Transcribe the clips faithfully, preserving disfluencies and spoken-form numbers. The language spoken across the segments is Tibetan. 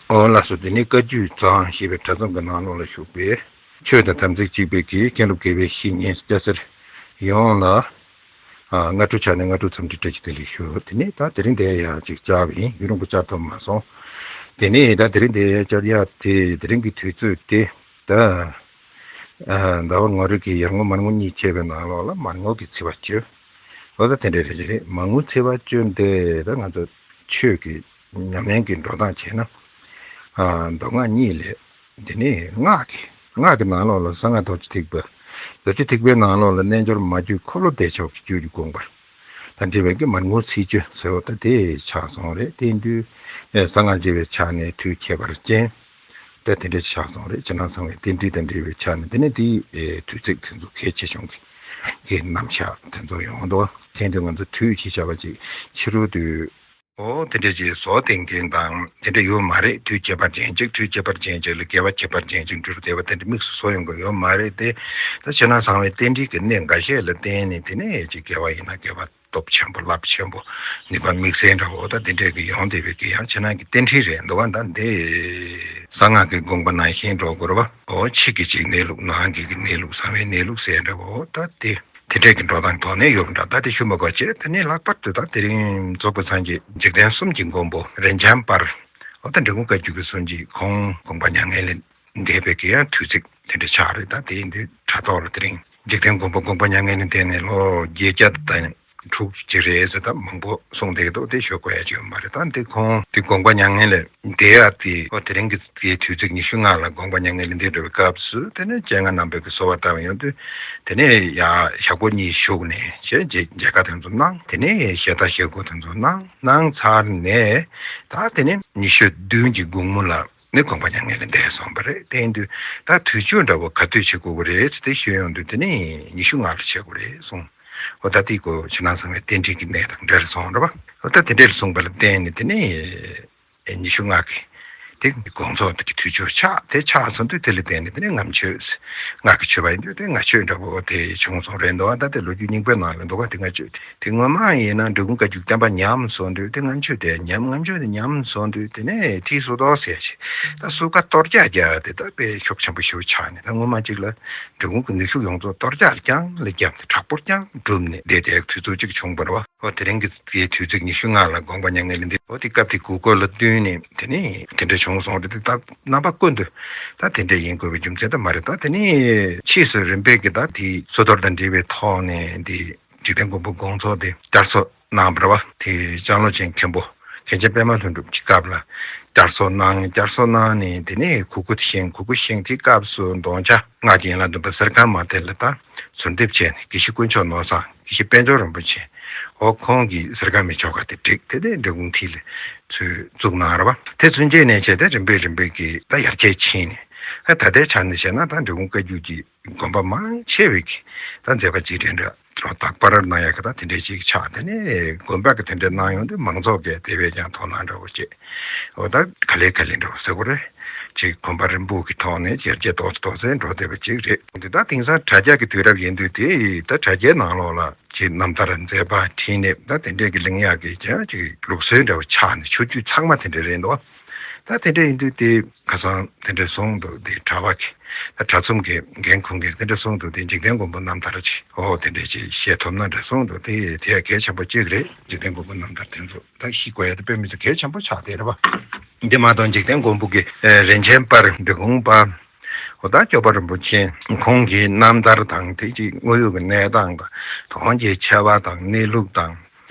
ཨོ་ལགས་སོ། དེ་ནས་བཀའ་བརྒྱུད་བཟང་ཞེས་པའི་གྲྭ་ཚང་གི་ནང་ལོགས་ལ་བཞུགས་པའི་ཆོས་དང་དམ་ཚིག་གཅིག་པའི་གི་མཁན་སློབ་དགེ་བའི་བཤེས་གཉེན་སྐྱ་སེར་ཡོངས་ལ། ཨ། སྔ་དྲོ་ཆ་ནས་སྔ་དྲོ་འཚམས་འདྲི་བཀྲ་ཤིས་བདེ་ལེགས་ཞུ། དེ་ནས་ད་དེ་རིང་འདིར་ཡང་ཅིག་བཅར་བ་ཡིན། ཡུན་རིང་པོ་བཅར་ཐུབ་མ་སོང་། དེ་ནས་ད་དེ་རིང་འདིར་ཡང་བཅར་ཡ་དེ་དེ་རིང་གི་དུས་ཚོད་དེ་ད། ཨ། ཟླ་བ་ངོ་རེ་གི་ཡར་ངོ་མར་ངོ་གཉིས་ཕྱེ་བའི་ནང་ལོགས་ལ་མར་ངོ་གི་ཚེས་པ་བཅུ། འོ་ད་དེ་འདྲ་རེད་རེད། མར་ངོ་ཚེས་པ་བཅུ་འདི་ད་ང་ཚོ་ཆོས་ཀྱི་ཉམས་ལེན་གྱི་འགྲོ་སྟངས་བྱས་ན། ཨ། མདོ་སྔགས་གཉིས་ལས། དེ་ནས་སྔགས་ཀྱི་སྔགས་ཀྱི་ནང་ལོགས་ལ་གསང་སྔགས་རྡོ་རྗེ་ཐེག་པ། རྡོ་རྗེ་ཐེག་པའི་ནང་ལོགས་ལ་རྣལ་འབྱོར་མ་བཅོས་འཁོར་ལོ་བདེ་མཆོག་གི་རྒྱུད་ཀྱི་དགོངས་པ་དང་འབྲེལ་བའི་གི་མར་ངོ་ཚེས་བཅུ་ཟེར་བ་ད་དེ་ཆགས་སོང་རེད། དེ་དུས་གསང་སྔགས་བྱེ་བའི་ཆ་ནས་དུས་ཁྱད་པར་ཅན་ད་དེ་འདྲ་ཆགས་སོང་རེད། ཕྱི་ནང་གསང་བའི་རྟེན་འབྲེལ་དང་འབྲེལ་བའི་ཆ་ནས་དེ་ནས་དེའི་དུས་ཚིགས་དེ་ཚོ་གལ་ཆེ་ཆུང་གི་གི་རྣམ་གཞག་དེ་ཚོ་ཡོང་འདུག་དེ་དུས་ང་ཚོ་དུས་ཀྱི་བྱ་བ་ཅིག་ཕྱི་རུ་དུས། ཨོ་དེ་འདྲ་ཅིག་བཟོ་ཐེངས་ཐེངས་དང་དེ་འདྲ་ཡོད་མ་རེད། དུས་ཁྱད་པར་ཅན་ཅིག་དུས་ཁྱད་པར་ཅན་ཅིག་ལ་དགེ་བ་ཁྱད་པར་ཅན་ཅིག་འགྲུབ་བསྡད་པ་དེ་འདྲ་དམིགས་སུ་བཟོ་ཡོང་གི་ཡོད་མ་རེད་དེ། ད་ཕྱི་ནང་གསང་བའི་རྟེན་འབྲེལ་གྱི་གནད་འགའ་ཤས་ལ་བརྟེན་ནས་དེ་ནས་ཅིག་དགེ་བ་ཡིན་ན་དགེ་བ་སྟོབས་ཆེན་པོ་རླབས་ཆེན་པོ་ནུས་པ་དམིགས་བསལ་འདྲ་བོ་ད་དེ་འདྲ་གི་ཡོང་བསྡད་པའི་གི་ཡང་ཕྱི་ནང་གི་རྟེན་འབྲེལ་རེད་འདུག་ག་ད་འདི་གསང་སྔགས་ཀྱི་དགོངས་པ་ནང་བཞིན་འགྲོ་དགོས་རེད་བ། ཨོ་ཕྱི་གི་ཅིག་གནས་ལུགས་ནང་གི་གི་གནས་ལུགས་གསང་བའི་གནས་ལུགས་ཟེར་འདྲ་བོ་ད་དེ། དེ་འདྲས་ཀྱི་འགྲོ་སྟངས་ཐོག་ནས་ཡོད་པ་འདྲ། ད་དེ་ཞུ་མ་དགོས་བྱས་དེ་ནས་ལྷག་པར་དུ་ད་དེ་རིང་རྫོགས་པའི་སངས་རྒྱས་འཇིག་རྟེན་གསུམ་གྱི་མགོན་པོ་རིན་ཆེན་དཔལ། འོ་ད་འབྲི་གུང་བཀའ་བརྒྱུད་ཀྱི་སྲོལ་འབྱེད་ཁོང་དགོངས་པ་མྱ་ངན་ལས་འདས་པའི་གི་ཡང་དུས་ཚིགས་དེ་འདྲ་ཆགས་རེད། ད་དེ་ཡིན་དུས་དྲ་ཐོག་ལ་དེ་རིང་འཇིག་རྟེན་མགོན་པོ་དགོངས་པ་མྱ་ངན་ལས་འདས་ནས་ལོ་བརྒྱད་བརྒྱ་དང་དྲུག་ཅིག་རེད་ཟེར་ད་མང་པོ་གསུངས་བསྡད་འདུག་དེ་ཞུ་དགོས་ཡ་ཅིག་ཡོད་མ་རེད། ད་འདི་ཁོང་དེ་དགོངས་པ་མྱ་ངན་ལས་འདས་ཡ་དེ་ཨོ་དེ་རིང་གི་དེའི་དུས་ཚིགས་ཉི་ཤུ་ལྔ་ལ་དགོངས་པ་མྱ་ངན་ལས་འདས་འགྲོ་བའི་སྐབས་སུ་དེ་ནས་སྤྱན་སྔ་ནང་པའི་གི་གསོལ་བ་བཏབ་ཡོང་དུས་དེ་ནས་ཡ་ཞག་པོ་གཉིས་བཞུགས་ནས་ཞེས་མཇལ་མཇལ་ཁ་དེ་ཚོ་གནང་། དེ་ནས་ཞལ་ཏ་ཞལ་སྐོར་དེ་ཚོ་གནང་གནང་ཚར་ནས་ད་དེ་ནས་ཉི་ཤུ་བདུན་གྱི་དགོང་མོ་ལ་ནི་དགོངས་པ་མྱ་ངན་ལས་འདས་སོང་བ་རེད། དེ་ཡིན་དུས་ད་དུས་མཆོད་འདྲ་བོ་ག་དུས་བྱེད་དགོས་ཀྱི་རེད་ཟེར་དེ་ཞུས་ཡོང་དུས་དེ་ནས་ཉི་ཤུ་ལྔ་ལ་བྱེད་དགོས་རེད་གསུངས། འོ་ད་དེའི་སྐོར་ཕྱི་ནང་གསང་བའི་རྟེན་འབྲེལ་གྱི་གནད་དང་འབྲེལ་སོང་རེད་བ། འོ་ད་དེ་འདྲས་གསུངས་པ་ལ་བརྟེན་ནས་དེ་ནས། ཉི་ཤུ་ལྔ་གི་དེ་དགོང་ཚོགས་དེ་གི་དུས་མཆོད་ཆགས་དེ་ཆགས་སོང་དུས་དེ་ལ་བརྟེན་ནས་དེ་ནས་ལྔ་མཆོད་ལྔ་གི་མཆོད་པ་ཡིན་དུས་དེ་ལྔ་མཆོད་འདྲ་པོ་དེ་བྱུང་སོང་རེད་འདུག་ད་དེ་ལོ་རྒྱུས་རྙིང་པའི་ནང་ལ་འདུག་ག་དེ་ལྔ་མཆོད་དེ་སྔོན་མ་ཡིན་ན་འབྲི་གུང་བཀའ་བརྒྱུད་བསྟན་པ་ཉམས་སོང་དུས་དེ་ལྔ་མཆོད་དེ་ཉམས་ལྔ་མཆོད་དེ་ཉམས་སོང་དུས་དེ་ནས་ཁྲིད་སོ་ཏོག་ཟེར་ཞིག་ད་སུ་ཀ་གཏོར་རྒྱག་རྒྱག་དེ་ད་དཔེ་ཤུགས་ཆེན་པོ་ཞིག་ཆགས་ནས་ད་སྔོན་མ་གཅིག་ལ་འབྲི་གུང་གི་ནུས་ཤུགས་ཡོངས་རྫོགས་གཏོར་རྒྱག་རྐྱང་ལ་བརྒྱབ་ནས་དྲག་པོ་རྐྱང་བསྒྲུབས་ནས་བསྡད་དེ་དུས་ཚོད་གཅིག་བྱུང་བ་རེད་བ། ཨོ་དེ་རིང་གི་དེའི་དུས་ཚིགས་ཉི་ཤུ་ལྔ་ལ་དགོངས་པ་མྱ་ངན་ལས་འདས། ཨོ་དེ་སྐབས་དེ་གུ་གོ་ལ་བསྟུན་ནས་དེ་ནས་དེ་འདྲ་བྱུང་སོང་རེད། དེ་ད་རྣམ་པ་ཀུན་ཏུ་ད་དེ་འདྲ་ཡིན་དགོས་པའི་རྒྱུ་མཚན་ད་མ་རེད། ད་དེ་ནས་ཕྱིས་སུ་རིམ་པས་ཀྱི་ད་དེ་སོ་ཐོར་དང་འབྲེལ་བའི་ཐོག་ནས་དེ་འཇིག་རྟེན་མགོན་པོ་དགོངས་རྫོགས་དེ་བསྐྱར་གསོ་གནང་བ་རེད་བ། དེ་ལྕང་ལོ་ཆེན་མཁན་པོ་མཁན་ཆེན་པད་མ་ལྷུན་གྲུབ་ཀྱི་སྐབས་ལ་བསྐྱར་གསོ་གནང་། བསྐྱར་གསོ་གནང་ནས་དེ་ནས་གུ་གུ་བཞེངས། གུ་གུ་བཞེངས་དེ་སྐབས་སུ་མདོང་བྱ་སྔགས་ཀྱི་ཡན་ལག་བདུན་པ་གསེར་ཁང་མ་ཐེལ་ལ་ད་ཟུར་འདེབས་བྱས་ནས་དགེ་བཤེས་དཀོན་མཆོག་ནོར་བཟང་། དགེ་བཤེས་དཔལ་འབྱོར་རིན་པོ་ཆེ། འོ་ཁོང་གིས་གསེར་ཁང་མའི་ཆོ་ག་དེ་བསྒྲིགས། དེ་ནས་འབྲི་གུང་མཐིལ་ལ་ཚུར་བཙུགས་གནང་ར་བ། དེ་ཚུན་ཆད་ནས་བྱས་ཏེ་རིམ་པས་རིམ་པས་ཀྱིས་ད་ཡར་རྒྱས་ཕྱིན་ནས། ཨ་ད་ལྟའི་ཆ་ནས་བཤད་ན་ད་འབྲི་གུང་བཀའ་བརྒྱུད་ཀྱི་དགོན་པ་མང་ཆེ་བས་ཀྱིས་ད་མཛད་པ་གཅིག་རེད་འདྲ། དག་པར་གནང་ཡག་གི་ད་དེ་འདྲའི་ཅིག་ཆགས། དེ་ནས་དགོན་པ་གི་དེ་འདྲའི་གནང་ཡོང་དུས་མང་ཚོགས་ཀྱིས་དེ་བས་ཀྱང་དོ་སྣང་འདྲ་བོ་བྱེད། འོ་ད་ག་ལེ་ག་ལེ་འདྲ་བོ་ཟེར་དགོས་རེད། ཅིག་གོམ་པ་རིམ་སྤོ་གི་ཐོག་ནས་ཡར་རྒྱས་ཏོག་ཙམ་ཏོག་ཙམ་འགྲོ་བསྡད་པ་ཅིག་རེད། འདི་ད་དེང་སང་དྲ་རྒྱ་གི་དུས་རབས་ཡིན་དུས་དེ་ད་དྲ་རྒྱའི་ནང་ལོགས་ལ་ཅིག་རྣམ་ཐར་མཛད་པ་འཕྲིན་ལས་ད་དེ་འདྲས་ཀྱི་ལེན་ཡག་གི་ཅིག་ལུགས་སྲོལ་འདྲ་བོ་ཆགས་ནས་ཆོས་བརྒྱུད་ཚང་མ་དེ་འདྲ་རེད་འདུག་ད་དེ་འདྲ་ཡིན་དུས་དེ་ཁ་སང་དེ་འདྲ་གསུངས་འདུག་དེ་གྲྭ་པ་གི་ད་གྲྭ་ཚོམས་ཀྱི་འགན་ཁུར་མཁན་དེ་འདྲ་གསུངས་འདུག་དེ་འཇིག་རྟེན་མགོན་པོ་རྣམ་ཐར་ཅིག་ཨོ་དེ་འདྲ་ཅིག་བཤད་ཐུབ་ན་འདྲ་གསུངས་འདུག་དེ་དེ་ཡང་གལ་ཆེན་པོ་གཅིག་རེད། འཇིག་རྟེན་མགོན་པོ་རྣམ་ཐར་དེ་ཚོ་ད་ཤེས་དགོས་ཡ་དེ་དཔེ་མི་སྲིད་གལ་ཆེན་པོ་ཆགས་བསྡད་རེད་པ། འདི་མ་གཏོགས་འཇིག་རྟེན་མགོན་པོ་གི་རིན་ཆེན་དཔལ་འབྲི་གུང་པ་ཨོ་ད་སྐྱོབ་པ་རིན་པོ་ཆེ་ཁོང་གི་རྣམ་ཐར་དང་དེ་ཅིག་དངོས་ཡོད་ཀྱི་གནས་སྟངས་དང་དོན་གྱི་ཆེ་བ་དང་གནས་ལུགས་དང་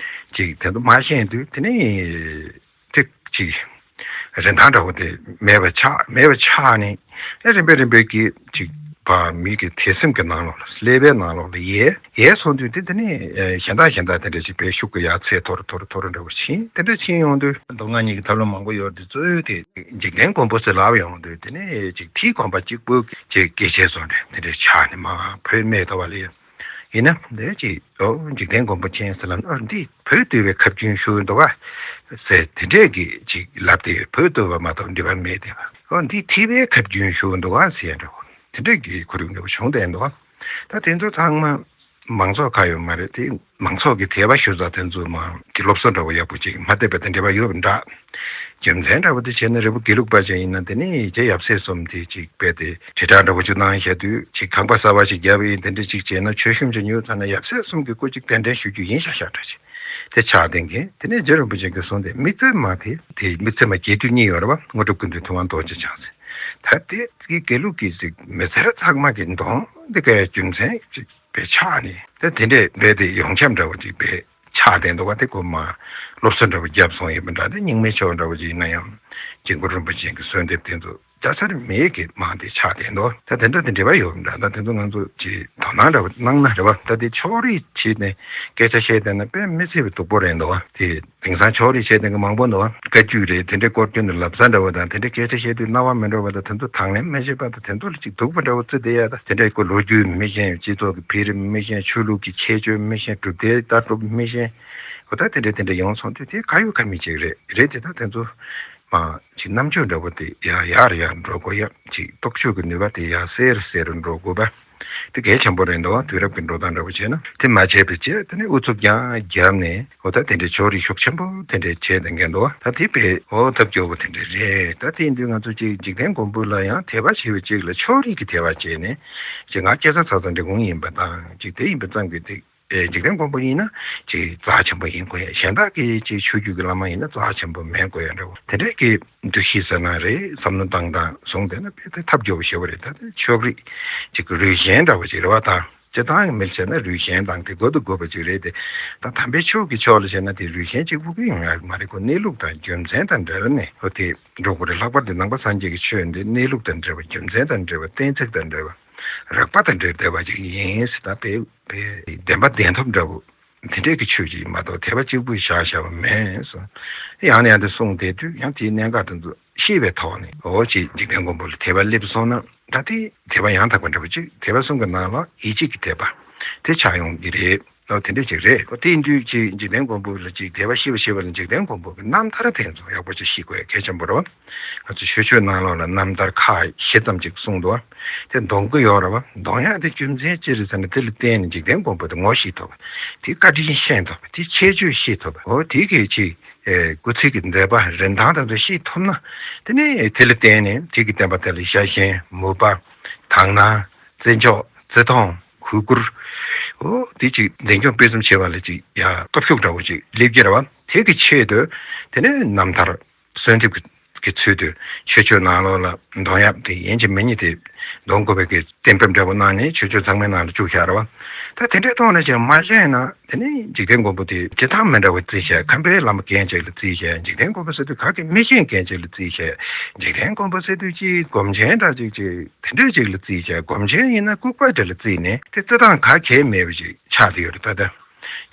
ཅིག་དེ་ཚོ་མ་ཤེས་དུས་དེ་ནི། ཏིག་ཅིག་རིན་ཐང་འདྲ་བོ་དེ་མེད་པ་ཆགས། མེད་པ་ཆགས་ནས་ཨེ་རིམ་པས་རིམ་པས་ཀྱིས་ཅིག་བ་མི་གི་དད་སེམས་ཀྱི་ནང་ལོགས་ལ་ཀླད་པའི་ནང་ལོགས་ལ་ཡལ་ཡལ་སོང་དུས་དེ་དེ་ནས་ཨེ་གཞན་དག་གཞན་དག་དེ་འདྲ་ཅིག་དཔེ་ཤུགས་ཀྱིས་ཡར་ཚད་མཐོ་རུ་མཐོ་རུ་མཐོ་རུ་འདྲ་བོ་ཕྱིན། དེ་འདྲ་ཕྱིན་ཡོང་དུས་མདོ་སྔགས་གཉིས་ཀྱི་ཐབས་ལམ་མང་པོ་ཡོད་དེ་གཙོ་བོ་དེ་འཇིག་རྟེན་མགོན་པོ་ཟེར་ལབ་ཡོང་དུས་དེ་ནས་ཅིག་དེའི་དགོན་པ་གཅིག་པུ་ཅིག་སྐྱེས་ཆེན་སོང་དེ་དེ་འདྲ་ཆགས་ནས་མར་བོད་སྨད་ལྟ་བ་ལ་ཡོད། ཡིན་ན་འདི་ཅིག་ཨོ་འཇིག་རྟེན་མགོན་པོ་མཁྱེན་ཟེར་ལབ་ན་ཨོ་འདི་བོད་སྡུད་པའི་ཁ་རྒྱུན་ཞུགས་འདུག་ག་ཟེར་དེ་འདྲས་ཀྱི་ཅིག་ལབ་སྟེ་བོད་སྡུད་པ་མ་གཏོགས་འདི་པར་མེད་དེ་ཨོ་འདི་ཐེ་བའི་ཁ་རྒྱུན་ཞུགས་འདུག་ག་ཟེར་འདྲ་བོ་དེ་འདྲས་ཀྱི་ཁོར་ཡུག་འདྲ་བོ་བྱུང་བསྡད་འདུག་ག་ད་དེ་ཚོ་ཚང་མ་ མང་ཚོགས་ཁག་ཡོད་མ་རེད། དེ་མང་ཚོགས་ཀྱི་དད་པ་ཞུ་ས་དེ་ཚོ་མ་གི་སློབ་གསོ་འདྲ་བོ་ཡག་པོ་ཅིག་མ་བསྡད་པ་དེ་འདྲ་བ་ཡོད་པ་འདྲ། རྒྱུ་མཚན་འདྲ་བོ་དེ་བྱས་ན་རི་བོ་དགེ་ལུགས་པ་ཅིག་ཡིན་ན་དེ་ནི་རྗེ་ཡབ་སྲས་གསུམ་དེ་ཅིག་དཔེ་དེ་དྲིལ་བསྒྲགས་འདྲ་བོ་ཅིག་གནང་བཞག་དུས་ཅིག་ཁང་པ་གསར་པ་ཅིག་བརྒྱབ་ཡིན་དེ་འདྲ་ཅིག་བྱས་ན་མཆོད་གཤོམ་ཅིག་ཉོས་ཚར་ན་ཡབ་སྲས་གསུམ་གྱི་སྐུ་ཅིག་གདན་འདྲེན་ཞུ་རྒྱུ་ཡིན་ཤག་ཤག་འདྲ་ཅིག་དེ་ཕྱག་འདེང་གིན་དེ་ནས་རྗེ་རིན་པོ་ཆེ་གིས་གསུངས་ཏེ་དམིགས་བརྩེ་མ་དེ་དེ་དམིགས་བརྩེ་མ་རྒྱས་བསྡུས་གཉིས་ཡོད་རེད་བ། དངོས་གྲུབ་ཀུན་འདུས་ཐུབ་དབང་རྡོ་རྗེ་འཆང་ཟེར། ད་དེ་གི་དགེ་ལུགས་ཀྱི་ཅིག་མི་སེར་ཚང་མ་གི་གདོང་འདི་གའི་རྒྱུ་མཚན་ཅིག་པའི་ཕྱག་ནི་ད་དེ་འདྲས་རྦད་དེ་ཡོངས་ཁྱབ་འདྲ་བོ་ཅིག་པའི་ཕྱག་དེ་འདུག་བ། དེ་ཁོ་མ་སློབ་གསོ་འདྲ་བོ་བརྒྱབ་སོང་ཡོད་པ་འདྲ། དེ་རྙིང་མའི་ཆོས་འདྲ་བོ་ཅིག་ཡིན་ན་ཡང་དགྱེས་མགོན་རིན་པོ་ཆེ་གི་གསོལ་འདེབས་དེ་ཚོ་རྒྱ་ཆེར་མེད་ཀྱི་མང་དེ་ཆགས་བསྡད་འདུག་ད་དེ་འདྲ་དེ་འབྲེལ་བ་ཡོད་པ་འདྲ། ད་དེ་ཚོ་ང་ཚོ་ཅིག་དོ་སྣང་འདྲ་བོ་གནང་ན་རེད་བ། ད་དེ་ཕྱོགས་རིས་བྱས་ནས་སྐད་ཆ་བཤད་བསྡད་ན་དཔེ་མི་སྲིད་པའི་སྡུག་པོ་རེད་འདུག་བ། དེ་དེང་སང་ཕྱོགས་རིས་བྱས་བསྡད་མཁན་མང་པོ་འདུག་བ། བཀའ་བརྒྱུད་རེད། དེ་འདྲའི་སྐོར་སྐྱོན་དུ་ལབ་ས་འདྲ་བོ་དང་དེ་འདྲའི་སྐད་ཆ་བཤད་དུས་རྣ་བ་མི་འགྲོ་བ་དང་དེ་ཚོ་དང་ལེན་མི་བྱེད་པ་དང་དེ་ཚོ་ལ་ཅིག་སྡུག་པོ་འདྲ་བོ་བརྩི་བསྡད་ཡ། ད་དེ་འདྲའི་ཁོ་ལོ་རྒྱུས་མི་ཤེས། སྤྱི་ཚོགས་ཀྱི་འཕེལ་རིམ་མི་ཤེས། ཆོས་ལུགས་ཀྱི་ཁྱད་ཆོས་མི་ཤེས། གྲུབ་མཐའི་ལྟ་གྲུབ་མི་ཤེས། འོ་ད་དེ་འདྲ་དེ་འདྲ་ཡོང་སོང་དུས་དེ་ག་ཡོད་ག་མེད་ཅིག་རེད། རེད་དེ་ད་དེ་ཚོ་མ་ཅིག་རྣམ་དཔྱོད་འདྲ་བོ་དེ་ཡར་ཡར་ཡར་འགྲོ་དགོས་ཡ། ཅིག་རྟོག་དཔྱོད་ཀྱི་ནུས་པ་དེ་ཡར་གསལ་རུ་གསལ་རུ་འགྲོ་དགོས་པ་དེ་གལ་ཆེན་པོ་རེད་འདུག་དུས་རབས་ཀྱི་འགྲོ་སྟངས་འདྲ་བོ་བྱས་ན་དེ་མ་བྱས་པ་བྱས། དེ་ནས་ཨུ་ཚུགས་ཀྱང་བརྒྱབ་ནས་འོ་ད་དེ་འདྲའི་ཕྱོགས་རིས་ཤུགས་ཆེན་པོ་དེ་འདྲའི་བྱས་བསྡད་མཁན་འདུག་ད་དེ་དཔེ་འོ་ཐབས་སྐྱོ་བོ་དེ་འདྲ་རེད། ད་དེ་ཡིན་དུས་ང་ཚོ་ཅིག་འཇིག་རྟེན་མགོན་པོ་ལ་ཡང་དད་པ་བྱེད་པ་ཅིག་ལ་ཕྱོགས་རིས་ཀྱི་དད་པ་བྱས་ནས་ཅིག་ང་སྐྱེ་ས་ཚ་ཚ་འབྲི་གུང་ཡིན་པ་དང་ཅིག་དེ་ཡིན་པ་ཙམ་གྱིས་དེ། ཨེ། འཇིག་རྟེན་མགོན་པོ་ཡིན་ན་ཅིག་རྩ་ཆེན་པོ་ཡིན་དགོས་ཡ། གཞན་དག་གི་ཅིག་ཆོས་བརྒྱུད་ཀྱི་བླ་མ་ཡིན་ན་རྩ་ཆེན་པོ་མེད་དགོས་ཡ་འདྲ་བོ་དེ་འདྲའི་གི་འདུ་ཤེས་ཟེར་ན་རེད། བསམ་བློ་བཏང་སྟངས་བཟུང་བསྡད་ན་དཔེ་དེ་ཐབས་སྐྱོ་བོ་ཞེ་པོ་རེད། ད་དེ་ཕྱོགས་རིས་ཅིག་གི་རུས་ཞན་འདྲ་བོ་ཅིག་རེད་བ། ད་སྤྱི་བཏང་གི་མི་ལ་བྱས་ན་རུས་ཞན་དང་དེ་དགོས་དུ་དགོས་པ་ཅིག་རེད་དེ། ད་དམ་པའི་ཆོས་ཀྱི་ཕྱོགས་ལ་བྱས་ན་དེ་རུས་ཞན་ཅིག་དབུགས་ཀྱི་ཡོང་ཡ་མ་རེད། ཁོ་གནས་ལུགས་དང་རྒྱུ་མཚན་དང་འབྲེལ་ནས་ཁོ་དེ་འགྲོ་དགོས་རེད། ལྷག་པར་དུ་ནང་པ་སངས་རྒྱས་ཀྱི་ཆོས་འདི་གནས་ལུགས་དང་འབྲེལ་བ། རྒྱུ་མཚན་དང་འབྲེལ་བ། གཏན་ཚིགས་དང་འབྲེལ་བ། རིགས་པ་དང་འབྲེལ་བསྡད་པ་ཅིག་ཡིན་ཟེར། ད་དཔེ་དཔེ་བདེན་པ་བདེན་ཐོབ་འདྲ་བོ་དེ་འདྲས་ཀྱི་ཆོས་ཅིག་མ་གཏོགས་དད་པ་གཅིག་པུས་བཞག་བཞག་པ་མེད་གསུངས། ཡང་ནས་ཡང་དུ་གསུངས་བསྡད་དུས་ཡང་དེའི་གནད་འགག་དེ་ཚོ་ཤེས་པའི་ཐོག་ནས་འོ་ཅིག་འཇིག་རྟེན་མགོན་པོ་ལ་དད་པ་སླེབས་སོང་ན་ད་དེ་དད་པ་ཡང་དག་པ་འདྲ་བོ་ཅིག་དད་པ་གསུམ་གྱི་ནང་ལ་ཡིད་ཆེས་ཀྱི་དད་པ་དེ་ཆགས་ཡོང་གི་རེད། ཨོ་དེ་འདྲ་ཅིག་རེད། ཨོ་དེ་ཡིན་དུས་ཅིག་འཇིག་རྟེན་མགོན་པོ་ལ་ཅིག་དད་པ་ཤེས་པ་ཤེས་པ་ལ་འཇིག་རྟེན་མགོན་པོ་གི་རྣམ་ཐར་དེ་ཚོ་ཡག་པོ་ཅིག་ཤེས་དགོས་གལ་ཆེན་པོ་རེད། ང་ཚོ་ཆོས་ཆོས་ནང་ལོགས་ལ་རྣམ་ཐར་ཁག་བཞི་ཙམ་ཅིག་གསུངས་འདུག་དེ་འདོན་གི་ཡོད་རེད་བ། འདོན་ཡག་དེ་རྒྱུ་མཚན་ཅི་རེད་ཟེར་ན་དེ་ལ་བརྟེན་ནས་འཇིག་རྟེན་མགོན་པོ་དེ་ངོ་ཤེས་ཐུབ་པ། དེ་བཀའ་དྲིན་ཤེས་ཐུབ་པ། དེ་ཁྱད་ཆོས་ཤེས་ཐུབ་པ། ཨོ་དེ་གི་ཅིག་ཨེ་སྐུ་ཚེ་གི་མཛད་པ་རིན་ཐང་དེ་ཚོ་ཤེས་ཐུབ་ན་དེ་ནས་དེ་ལ་བརྟེན་ནས་དེ་གི་བསྟན་པ་དེ་ལ་ཤ་ཞེན་མོས་པ་དག་སྣང་བརྩི་འཇོག་བརྩི་མཐོང་གུས་བཀུར། འོ་དེ་ཅིག་འཛིན་སྐྱོང་སྤེལ་གསུམ་བྱེད་པ་ལ་ཅིག་ཡ་སྟོབས་ཤུགས་འདྲ་བོ་ཅིག་སླེབས་ཀྱི་རེད་བ། དེ་གི་ཆེད་དུ་དེ་ནས་རྣམ་ཐར་གསོལ་འདེབས་ཀྱི་ཚུལ་དུ་ཆོས་ཆོས་ནང་ལོགས་ལ་འདོན་ཡག་དེ་ཡིན་གཅིག་མིན་གཉིས་དེ་འདོན་དགོས་པའི་གི་གཏན་འབེབས་འདྲ་བོ་གནང་ནས་ཆོས་ཆོས་ཚང་མའི་ནང་ལ་བཅུག་བཞག་རེད་བ། ད་དེ་འདྲའི་ཐོག་ནས་ཅིག་མ་བཤད་ན་དེ་ནས་འཇིག་རྟེན་མགོན་པོ་དེ་སྤྱི་བཏང་མི་འདྲ་བ་བརྩིས་བྱས། ཁམས་པའི་བླ་མ་རྒན་ཅིག་ལ་བརྩིས་བྱས། འཇིག་རྟེན་མགོན་པོ་ཟེར་དུས་ག་གི་མི་ཤེས་མཁན་ཅིག་ལ་བརྩིས་བྱས། འཇིག་རྟེན་མགོན་པོ་ཟེར་དུས་ཅིག་སྒོམ་ཆེན་འདྲ་ཅིག་ཅིག་དེ་འདྲ་ཅིག་ལ་བརྩིས་བྱས། སྒོམ་ཆེན་ཡིན་ན་ལྐུགས་པ་འདྲ་ལ་བརྩིས་ནས་དེ་བརྩི་སྟངས་ག་གེ་མེད་པ་ཅིག་ཆགས་བསྡད་ཡོད་རེད། ད་ལྟ་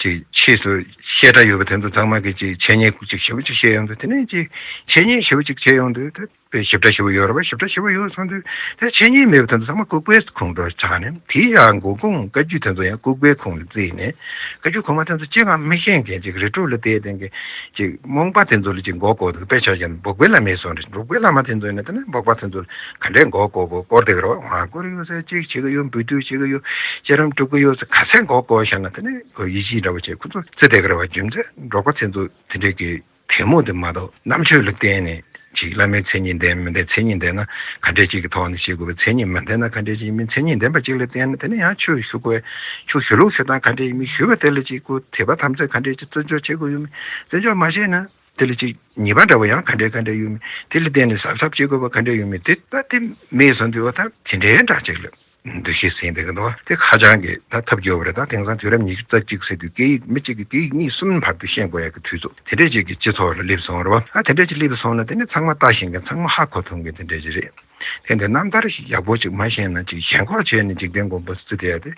ཅིག་ཕྱིས་སུ་བཤད་གྲྭ་ཡོད་པ་དེ་ཚོ་ཚང་མ་གིས་ཅིག་འཆད་ཉན་ཅིག་ཞེ་པོ་ཅིག་བཤད་ཡོང་དུས། དེ་ནས་ཅིག་འཆད་ཉན་ཞེ་པོ་ཅིག་བྱས་ཡོང་དུས་ད་དཔེ་ཞིབ་ཕྲ་ཞེ་པོ་ཡོད་རེད་བ། ཞིབ་ཕྲ་ཞེ་པོ་ཡོད་སོང་དུས་དེ་འཆད་ཉན་མེད་པ་དེ་ཚོ་ཚང་མ་ལྐུགས་པའི་ཁོངས་སུ་ཆགས་ནས། དེ་ཡང་མགོ་ཁུངས་བཀའ་བརྒྱུད་དེ་ཚོ་ཡང་ལྐུགས་པའི་ཁོངས་ལ་བརྩིས་ནས། བཀའ་བརྒྱུད་གོང་མ་དེ་ཚོ་ཅི་ཡང་མི་ཤེས་མཁན་ཅིག་རི་ཁྲོད་ལ་བསྡད་བསྡད་མཁན་ཅིག་རྨོངས་པ་དེ་ཚོ་ལ་ཅིག་མགོ་སྐོར་འདུག་དཔེ་ཆ་བཞག་ན་འབྲུག་པའི་བླ་མའི་གསུང་རེད། འབྲུག་པའི་བླ་མ་དེ་ཚོ་ཡིན་ན་དེ་ནས་འབྲུག་པ་དེ་ཚོ་ལ་ག་འདྲས་མགོ་སྐོར་པོ་སྐོར་བསྡད་ཀྱི་རེད་བ། ཧོན་སྐོར་ཡོད་ཟེར་གཅིག་བྱེད་ཀྱི་ཡོད། འབུལ་སྡུད་བྱེད་ཀྱི་ཡོད། ཤེས་རམ་སྒྲུབ་ཀྱི་ཡོད་ཟེར་ག་ཚད་མགོ་སྐོར་བཞག་ན་དེ་ནས་ཁོ་ཡིད་ཆེས་འདྲ་བོ་བྱེད། ཁོ་ཚོ་བརྩི་བསྡད་ཀྱི་རེད་བ། རྒྱུ་མཚན་འབྲུག་པ་དེ་ཚོ་དེ་འདྲས་ཀྱི་དད་མོས་དེ་མ་གཏོགས་རྣམ་དཔྱོད་ལ་བརྟེན་ནས་ཅིག་བླ་མའི་མཚན་ཉིད་ལྡན་མི་ལྡན། མཚན་ཉིད་ལྡན་ན་ག་འདྲས་ཅིག་གི་ཐོག་ནས་བྱེད་དགོས་པའི། མཚན་ཉིད་མ་ལྡན་ན་ག་འདྲས་ཅིག་ཡིན་མིན། མཚན་ཉིད་ལྡན་པ་ཅིག་ལ་བརྟེན་ནས་དེ་ནས་ཡང་ཆོས་ཞུ་དགོས། ཆོས་ཞུ་ལུགས་ཞུ་སྟངས་ག་འདྲས་ཡིན་མིན། ཞུ་བ་དེ་ལ་ཅིག་ཁོ་དད་པ་དམ་ཚིག་ག་འདྲས་ཅིག་བརྩི་འཇོག་བྱེད་དགོས་ཡོད་མིན། བརྩི་འཇོག་མ་བྱས་ན་དེ་ལ་ཅིག་ཉེས་པ་འདྲ་བོ་ཡང་ག་འདྲས་ག་འདྲས་ཡོད་མིན། དེ་ལ་བརྟེན་ནས་གཟབ་གཟབ་བྱེད་དགོས་པ་ག་འདྲས་ཡོད་མིན། དེ་ད་དེ་མེད་སོང་དུས་བ་ད་དེ་འདྲའི་འདྲ་ཅིག་ལ། འདུ་ཤེས་ཟིན་བསྡད་ཀྱི་འདུག་དེ་ཁ་བྱང་གི་ད་ཐབས་སྐྱོ་བོ་རེད། ད་དེང་སང་དུས་རབས་ཉི་ཤུ་རྩ་གཅིག་ཟེར་དུས་སྐད་ཡིག་མི་གཅིག་གིས་སྐད་ཡིག་གཉིས་གསུམ་བར་དུ་ཤེས་དགོས་ཡ་གི་དུས་ཚོད་དེ་འདྲས་ཅིག་གི་སྤྱི་ཚོགས་ལ་སླེབས་སོང་རེད་བ། ཨ་དེ་འདྲས་ཅིག་སླེབས་སོང་ན་དེ་ནི་ཚང་མ་ལྟ་ཤེས་མཁན་ཚང་མ་ཧ་གོ་ཐུབ་མཁན་དེ་འདྲས་ཅིག་རེད། དེ་འདྲ་རྣམ་ཐར་ཞིག་ཡག་པོ་ཅིག་མ་ཤེས་ན་ཅིག་ཞེན་ཁོག་བྱས་ནས་འཇིག་རྟེན་མགོན་པོ་བརྩི་བསྡད་ཡ་དེ་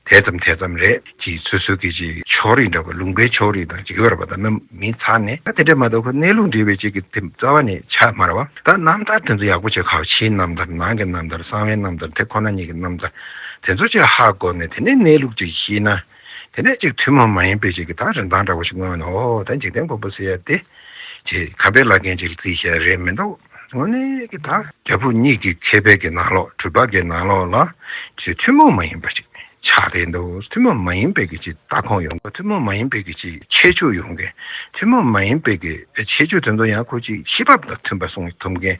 དེ་ཙམ་དེ་ཙམ་རེད། ཅིག་སོ་སོ་གི་ཅིག་ཕྱོགས་རིས་འདྲ་བོ་ལུང་པའི་ཕྱོགས་རིས་དང་ཅིག་ཡོད་རེད་བ། ད་མི་མིན་ཚར་ནས་ད་དེ་འདྲས་མ་གཏོགས་ཁོ་གནས་ལུགས་འབྲེལ་བའི་ཅིག་གི་དེ་རྩ་བ་ནས་ཆགས་མ་རེད་བ། ད་རྣམ་ཐར་དེ་ཚོ་ཡག་པོ་བྱས་ཁག་ཕྱིའི་རྣམ་ཐར་ནང་གི་རྣམ་ཐར་གསང་བའི་རྣམ་ཐར་དེ་ཁོ་ན་ཉིད་ཀྱི་རྣམ་ཐར་དེ་ཚོ་ཅིག་ཧ་གོ་ནས་དེ་ནས་གནས་ལུགས་ཅིག་ཤེས་ན་དེ་ནས་ཅིག་ཐུན་མོང་མ་ཡིན་པའི་ཅིག་གི་ད་རིན་ཐང་འདྲ་བོ་ཞིག་མངོན་ནས། ཨོ་ད་འཇིག་རྟེན་མགོན་པོ་ཟེར་ཡ་དེ་ཅིག་ཁམས་པའི་བླ་རྒན་ཅིག་ལ་བརྩིས་བྱས་རེད་མི་འདུག་དངོས་གནས་ཀྱི་ད་རྒྱ་བོད་གཉིས་ཀྱི་མཁས་པའི་གི་ནང་ལོགས་གྲུབ་པ་གི་ནང་ལོགས་ལ་ཅིག་ཐུན་མོང་མ་ཡིན་པ་ཅིག་ཆགས་བསྡད་འདུག་ཐུན་མོང་མ་ཡིན་པའི་གི་ཅིག་ལྟ་ཁུངས་ཡོང་གི། ཐུན་མོང་མ་ཡིན་པའི་གི་ཅིག་ཁྱད་ཆོས་ཡོང་གི། ཐུན་མོང་མ་ཡིན་པའི་གི་ཁྱད་ཆོས་དེ་ཚོ་ཡང་ཁོ་ཅིག་ཤེས་བབ་དང་མཐུན་པ་གསུང་ཐུབ་མཁན།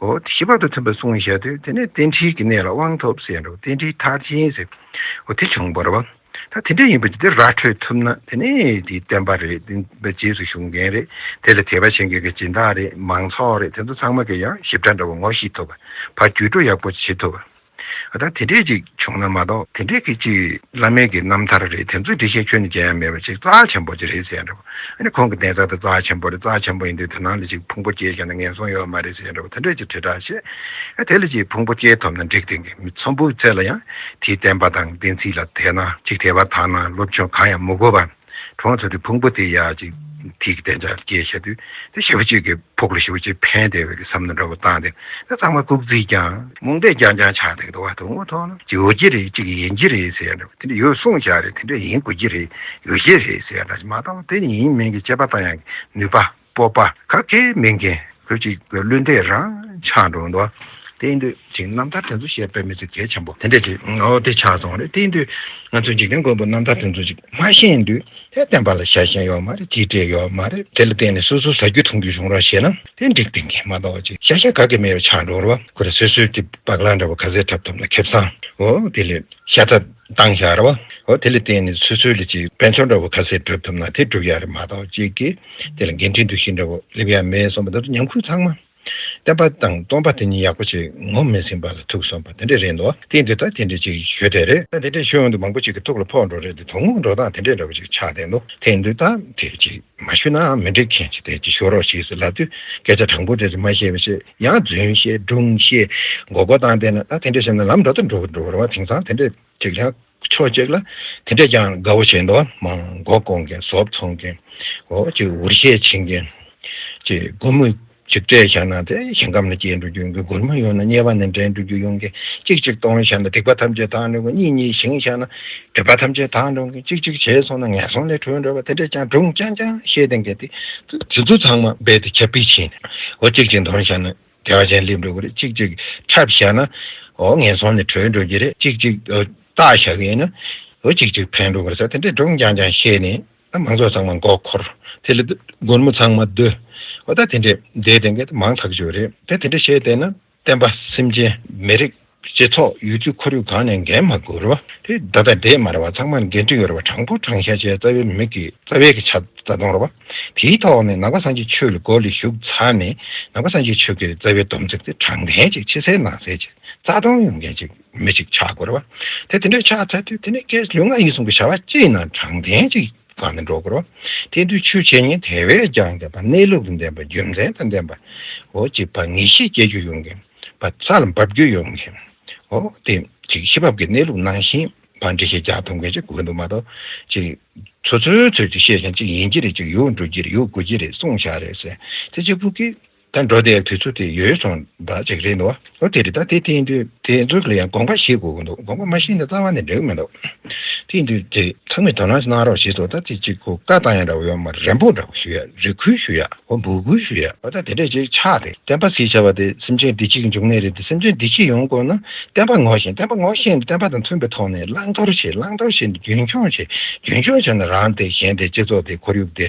འོ་ཤེས་བབ་དང་མཐུན་པ་གསུང་བཞག་དུས་དེ་ནས་རྟེན་འབྲེལ་གྱི་གནས་ལ་དབང་ཐོབ་ཟེར་འགྲོ། རྟེན་འབྲེལ་མཐར་ཕྱིན་ཟེར། འོ་དེ་བྱུང་བ་རེད་བ། ད་དེ་འདྲ་ཡིན་པ་ཅིག་དེ་ར་འཕྲོད་ཐུབ་ན་དེ་ནས་དེའི་བསྟན་པ་རེད། བསྟན་པའི་རྗེས་སུ་ཞུགས་མཁན་རེད། དེ་ལ་དད་པ་བྱེད་མཁན་གྱི་སྦྱིན་བདག་རེད། མང་ཚོགས་རེད། དེ་ཚོ་ཚང་མ་གིས་ཡང་ཞིབ་ཕྲ་འདྲ་བོ་ངོ་ཤེས་ཐུབ་པ། ཕར་བརྒྱུད་སྤྲོད་ཡག་པོ་བྱེད་ཐུབ་པ། ད་དེ་འདྲས་ཅིག་བྱུང་ན་མ་གཏོགས་དེ་འདྲས་ཀྱི་ཅིག་བླ་མའི་གི་རྣམ་ཐར་རེད། དེ་ཚོའི་འགྲེལ་བཤད་ཁྱོན་ནས་བྱེད་ཡ་མེད་པ་ཅིག་རྩ་ཆེན་པོ་ཅིག་རེད་ཟེར་ཡ་འདྲ་བོ། ཨ་ནི་ཁོང་གི་གདན་ས་དེ་རྩ་ཆེན་པོ་རེད། རྩ་ཆེན་པོ་ཡིན་དུས་དེ་ནང་ལ་ཅིག་ཕུང་པོ་སྐྱེས་བཞག་ན་ངན་སོང་ཡོད་མ་རེད་ཟེར་ཡ་འདྲ་བོ། དེ་འདྲས་ཅིག་དྲིལ་བསྒྲགས་བྱེད། ཨ་དེ་ལ་ཅིག་ཕུང་པོ་སྐྱེས་ཐུབ་ན་འགྲིག་བསྡད་མཁན་མི་ཚོམ་བུའི་ཚད་ལ་ཡང་དེའི་བསྟན་པ་དང་བསྟན་སྲིད་ལ་དད་ན་ཅིག་དད་པ་དག་ན་སློབ་སྦྱོང་གང་ཡང་མི་དགོས་པ། གྲོངས་ཚར་དུས་ཕུང་པོ་དེ་ཡར་ཅིག་ཐིག་གི་གདན་ས་སྐྱེལ་བྱ་དུས་དེ་ཞེ་པོ་ཅིག་གི་ཕུགས་ལ་ཞེ་པོ་ཅིག་ཕན་བདེ་བའི་བསམ་བློ་འདྲ་བོ་བཏང་སྟེ། དེ་ཚང་མ་སྐུག་རྩིས་ཀྱང་རྨོངས་དད་རྐྱང་རྐྱང་ཆགས་བསྡད་འདུག་བ། དུ་ངོ་ཐོག་ལ་ཅིག་ཡོད་ཀྱི་རེད། ཅིག་ཡིན་གྱི་རེད་ཟེར་ཡ་འདྲ་བོ། དེ་འདྲ་ཡོད་གསུངས་བཞག་རེད། དེ་འདྲ་ཡིན་དགོས་ཀྱི་རེད། ཡོད་ཀྱི་རེད་ཟེར་ཡ་འདྲ་ཞིག་མ་གཏོགས་དེ་ཡིན་མིན་གྱི་དཔྱད་པ་བཏང་ཡ་གི་ནུས་པ་སྤོབས་པ་ག་གེ་མེད་མཁན་ཁོ་ཅིག་བླུན་འདས་རང་ཆགས་འགྲོ་འདུག་དེ་ཡིན་དུས་ཅིག་རྣམ་ཐར་དེ་ཚོ་བཤད་པའི་མི་ཚེ་གལ་ཆེན་པོ་དེ་འདྲ་ཅིག་འོ་དེ་ཆགས་སོང་རེད། དེ་ཡིན་དུས་ང་ཚོ་འཇིག་རྟེན་མགོན་པོ་རྣམ་ཐར་དེ་ཚོ་ཅིག་མ་ཤེས་དུས་དེ་བསྟན་པ་ལ་ཤ་ཞེན་ཡོད་མ་རེད། ཅིག་སྤྲད་ཡོད་མ་རེད། དེ་ལ་བརྟེན་ནས་སོ་སོ་ཟ་རྒྱུ་འཐུང་རྒྱུ་བྱུང་རོགས་བྱས་ན་དེ་འགྲིག་བསྡད་མཁན་མ་གཏོགས་ཅིག་ཤ་ཤ་ག་གེ་མེད་པ་ཆགས་འགྲོ་རེད་བ། ཁོ་རེ་སོ་སོའི་དེ་པགས་ལང་འདྲ་བོ་ག་ཚད་འཁྲབ་ཐུབ་ན་ཁེ་བཟང་འོ་དེ་ལས་ཤ་ཚ་བཏང་བཞག་རེད་བ། འོ་དེ་ལ་བརྟེན་ནས་སོ་སོའི་ལ་ཅིག་དཔལ་འབྱོར་འདྲ་བོ་ག་ཚད་སྒྲུབ་ཐུབ་ན་དེ་སྒྲུབ་ཡ་རེད་མ་གཏོགས་ཅིག་གིས་དེ་ལ་འགན་འཁྲི་འདུ་ཤེས་འདྲ་བོ་སླེབས་ཡ་མེད་བསམ་པ་ད་དུང་ཉམས་ཁུལ་ཚང་མ། བསྟན་པ་དང་སྟོང་པ་དེ་གཉིས་ཡག་པོ་ཅིག་ངོ་མི་ཟིན་པ་ལ་ཐུག་སོང་བ་དེ་འདྲ་རེད་འདུག་དེ་འདི་ལྟ་དེ་འདྲ་ཅིག་ཞུ་དེ་རེད། ད་དེ་འདྲ་ཞུ་ཡོང་དུས་མང་པོ་ཅིག་གི་ཐུགས་ལ་ཕོག་འགྲོ་རེད་དེ། དོ་སྣང་འགྲོ་སྟངས་དེ་འདྲ་འདྲ་བོ་ཅིག་ཆགས་བསྡད་འདུག་དེ་འདི་ལྟ་དེ་ཅིག་མ་ཞུ་ན་མི་འགྲིག་མཁན་ཅིག་དེ་ཅིག་ཞུ་རོགས་ཞེས་ཟེར་ལབ་དུས་སྐད་ཆ་དྲང་པོ་དེ་ཚོ་མ་བཤད་པ་བཤད། ཡང་རྫུན་བཤད་སྒྲུང་བཤད་མགོ་སྐོར་བཏང་བསྡད་ན་ད་དེ་འདྲ་བཤད་ན་ལམ་འགྲོ་དུས་འགྲོ་འགྲོ་བ་རེད་བ། དེང་སང་དེ་འདྲ་ཅིག་ཡང་ཕྱོགས་གཅིག་ལ་དེ་འདྲས་ཀྱང་དགའ་བོ་བྱས་འདུག་མང་མགོ་སྐོར་མཁན་ཟོབ་ཚོང་མཁན་འོ་ཅིག་འུར་བཤད་བྱེད་མཁན་ཅིག་སྒོར་མོ་ཅིག་སྤྲད་བཞག་ན་དེ་ཞིང་ཁམས་ལ་སྐྱེལ་འགྲོ་རྒྱུ་ཡོང་གི། སྒོར་མོ་ཡོད་ན་དམྱལ་བ་ནས་འདྲེན་འགྲོ་རྒྱུ་ཡོང་གི། ཅིག་ཅིག་གཏོང་བཞག་ན་སྡིག་པ་ཐམས་ཅད་དག་འགྲོ་གི། གཉིས་གཉིས་བྱིན་བཞག་ན་སྒྲིབ་པ་ཐམས་ཅད་དག་འགྲོ་གི། ཅིག་ཅིག་བྱས་སོང་ན་ངན་སོང་ལས་གྲོལ་འགྲོ་བ། དེ་འདྲས་ཀྱང་སྒྲུང་རྐྱང་རྐྱང་བཤད་བསྡད་མཁན་དེ་དེ་ཚོ་ཚང་མ་རྦད་དེ་ཁྱབ་སྤེལ་བྱས་ནས་འོ་ཅིག་ཅིག་འདོན་བཞག་ན། བདེ་བ་ཅན་སླེབས་འགྲོ་གི་རེད། གཅིག་གཅིག་འཁྲབ་བཞག་ན་འོ་ངན་སོང་ནས་གྲོལ་འགྲོ་གི་རེད། གཅིག་གཅིག་ཨ་བརྟག་བཞག་གི་ཡིན་ན་འོ་གཅིག་གཅིག་ཕན་འགྲོ་གི་རེད་ཟེར། དེ་འདྲས་སྒྲུང་རྐྱང་རྐྱང་བཤད་ནས་ཨ་མང་ཚོགས་ཚང་མ་མགོ་འཁོར། དེ་ལ་སྒོར་མོ་ཚང་མ་བསྡུ། འོ་ད་དེ་འདྲས་བསྡད་བསྡད་མཁན་དེ་མང་ཐག་ཆོད་རེད། དེ་དེ་འདྲས་བཤད་བསྡད་ན་བསྟན་པ་སེམས་ཅན་མི་རིགས་སྤྱི་ཚོགས་ཡུལ་དུས་ཁོར་ཡུག་གང་ནས་འགན་མ་དགོས་རེད་བ། དེ་ད་ལྟ་བསྡད་མ་རེད་བ། ཚང་མར་འགན་འཁྲི་ཡོད་རེད་བ། དྲང་པོ་དྲང་བཞག་བྱས་རྩ་བའི་མི་གི་རྩ་བའི་གི་ཆ་རྩ་དོན་རེད་བ། དེའི་ཐོག་ནས་ནང་པ་སངས་རྒྱས་ཆོས་ལ་མགོ་ལ་ཞུགས་ཚར་ནས་ནང་པ་སངས་རྒྱས་ཆོས་ཀྱི་རྩ་བའི་སྡོམ་ཚིག་དེ་དྲང་བདེན་ཅིག་ཕྱི་གསལ་ནང་གསལ་ཅིག་རྩ་དོན་ཡོང་མཁན་ཅིག་མི་ཅིག་ཆགས་དགོས་རེད་བ། དེ་དེ་འདྲ་ཆགས་ཚར་དུས་དེ་ནས་སྐད་ལུས་ངག་ཡིད་གསུམ་གྱི་བྱ་བ་ཅི་ཡིན་ན་དྲང་བདེན་ཅིག་སྒང་ནས་འགྲོ་དགོས་རེད་བ། དེ་དུས་ཆོས་བྱེད་མཁན་དེ་བས་ཀྱང་དེ་པ་གནས་ལུགས་དང་ལྡན་པ་རྒྱུ་མཚན་དང་ལྡན་པ་འོ་ཅིག་པ་ངེས་ཤེས་སྐྱེ་རྒྱུ་ཡོང་མཁན། པ་ས་ལ་འབབ་རྒྱུ་ཡོང་མཁན། འོ་དེ་ཅིག་ཤེས་བབ་ཀྱི་གནས་ལུགས་ནང་བཞིན་པ་འགྲེལ་བཤད་རྒྱག་ཐུབ་མཁན་ཅིག་དགོས་འདུག་མ་གཏོགས་ཅིག་ཚོ་ཚོའི་ཚོས་ཅིག་བཤད་ཀྱང་ཅིག་ཡིན་གྱི་རེད། ཅིག་ཡོད་འགྲོ་གི་རེད། ཡོད་དགོས་ཀྱི་རེད། གསུངས་བཞག་རེད་ཟེར་དེ་གཅིག་པུ་གིས་ད་འགྲོ་བསྡད་དུས་ཚོད་དེ་ཡོལ་སོང་འདྲ་ཅིག་རེད་འདུག་འོ་དེ་རེད། ད་དེ་དེ་ཡིན་དུས་དེ་ཚོ་ལ་ཡང་དགོངས་པ་བཞེས་དགོས་ཀྱི་འདུག་དགོངས་པ་མ་བཞེས་ན་རྩ་བ་ནས་འགྲིག་གི་མི་འདུག་དེ་ཡིན་དུས་དེ་ཚང་མས་དོ་སྣང་གནང་རོགས་ཞེས་སོ། ད་དེ་གཅིག་ཁོ་བཀའ་བཏང་ཡ་འདྲ་བོ་ཡོད་མ་རེད། རེ་འབོད་འདྲ་བོ་ཞུ་ཡ། རེ་སྐུལ་ཞུ་ཡ། འོ་འབོད་སྐུལ་ཞུ་ཡ། འོ་ད་དེ་འདྲས་ཅིག་ཆགས་ཏེ་བསྟན་པ་ཟེར་བྱ་བ་དེ་སེམས་ཅན་བདེ་སྐྱིད་ཀྱི་འབྱུང་གནས་རེད་དེ། སེམས་ཅན་བདེ་སྐྱིད་ཡོང་དགོས་ན་བསྟན་པ་ངོ་ཤེས། བསྟན་པ་ངོ་ཤེས་ནས་བསྟན་པ་དང་མཐུན་པའི་ཐོག་ནས་བླང་དོར་བྱེད། བླང་དོར་བྱེད་ནས་རྒྱུན་འཁྱོངས་བྱེད། རྒྱུན་འཁྱོངས་བྱས་ན་རང་དེ་གཞན་དེ་སྤྱི་ཚོགས་དེ་ཁོར་ཡུག་དེ་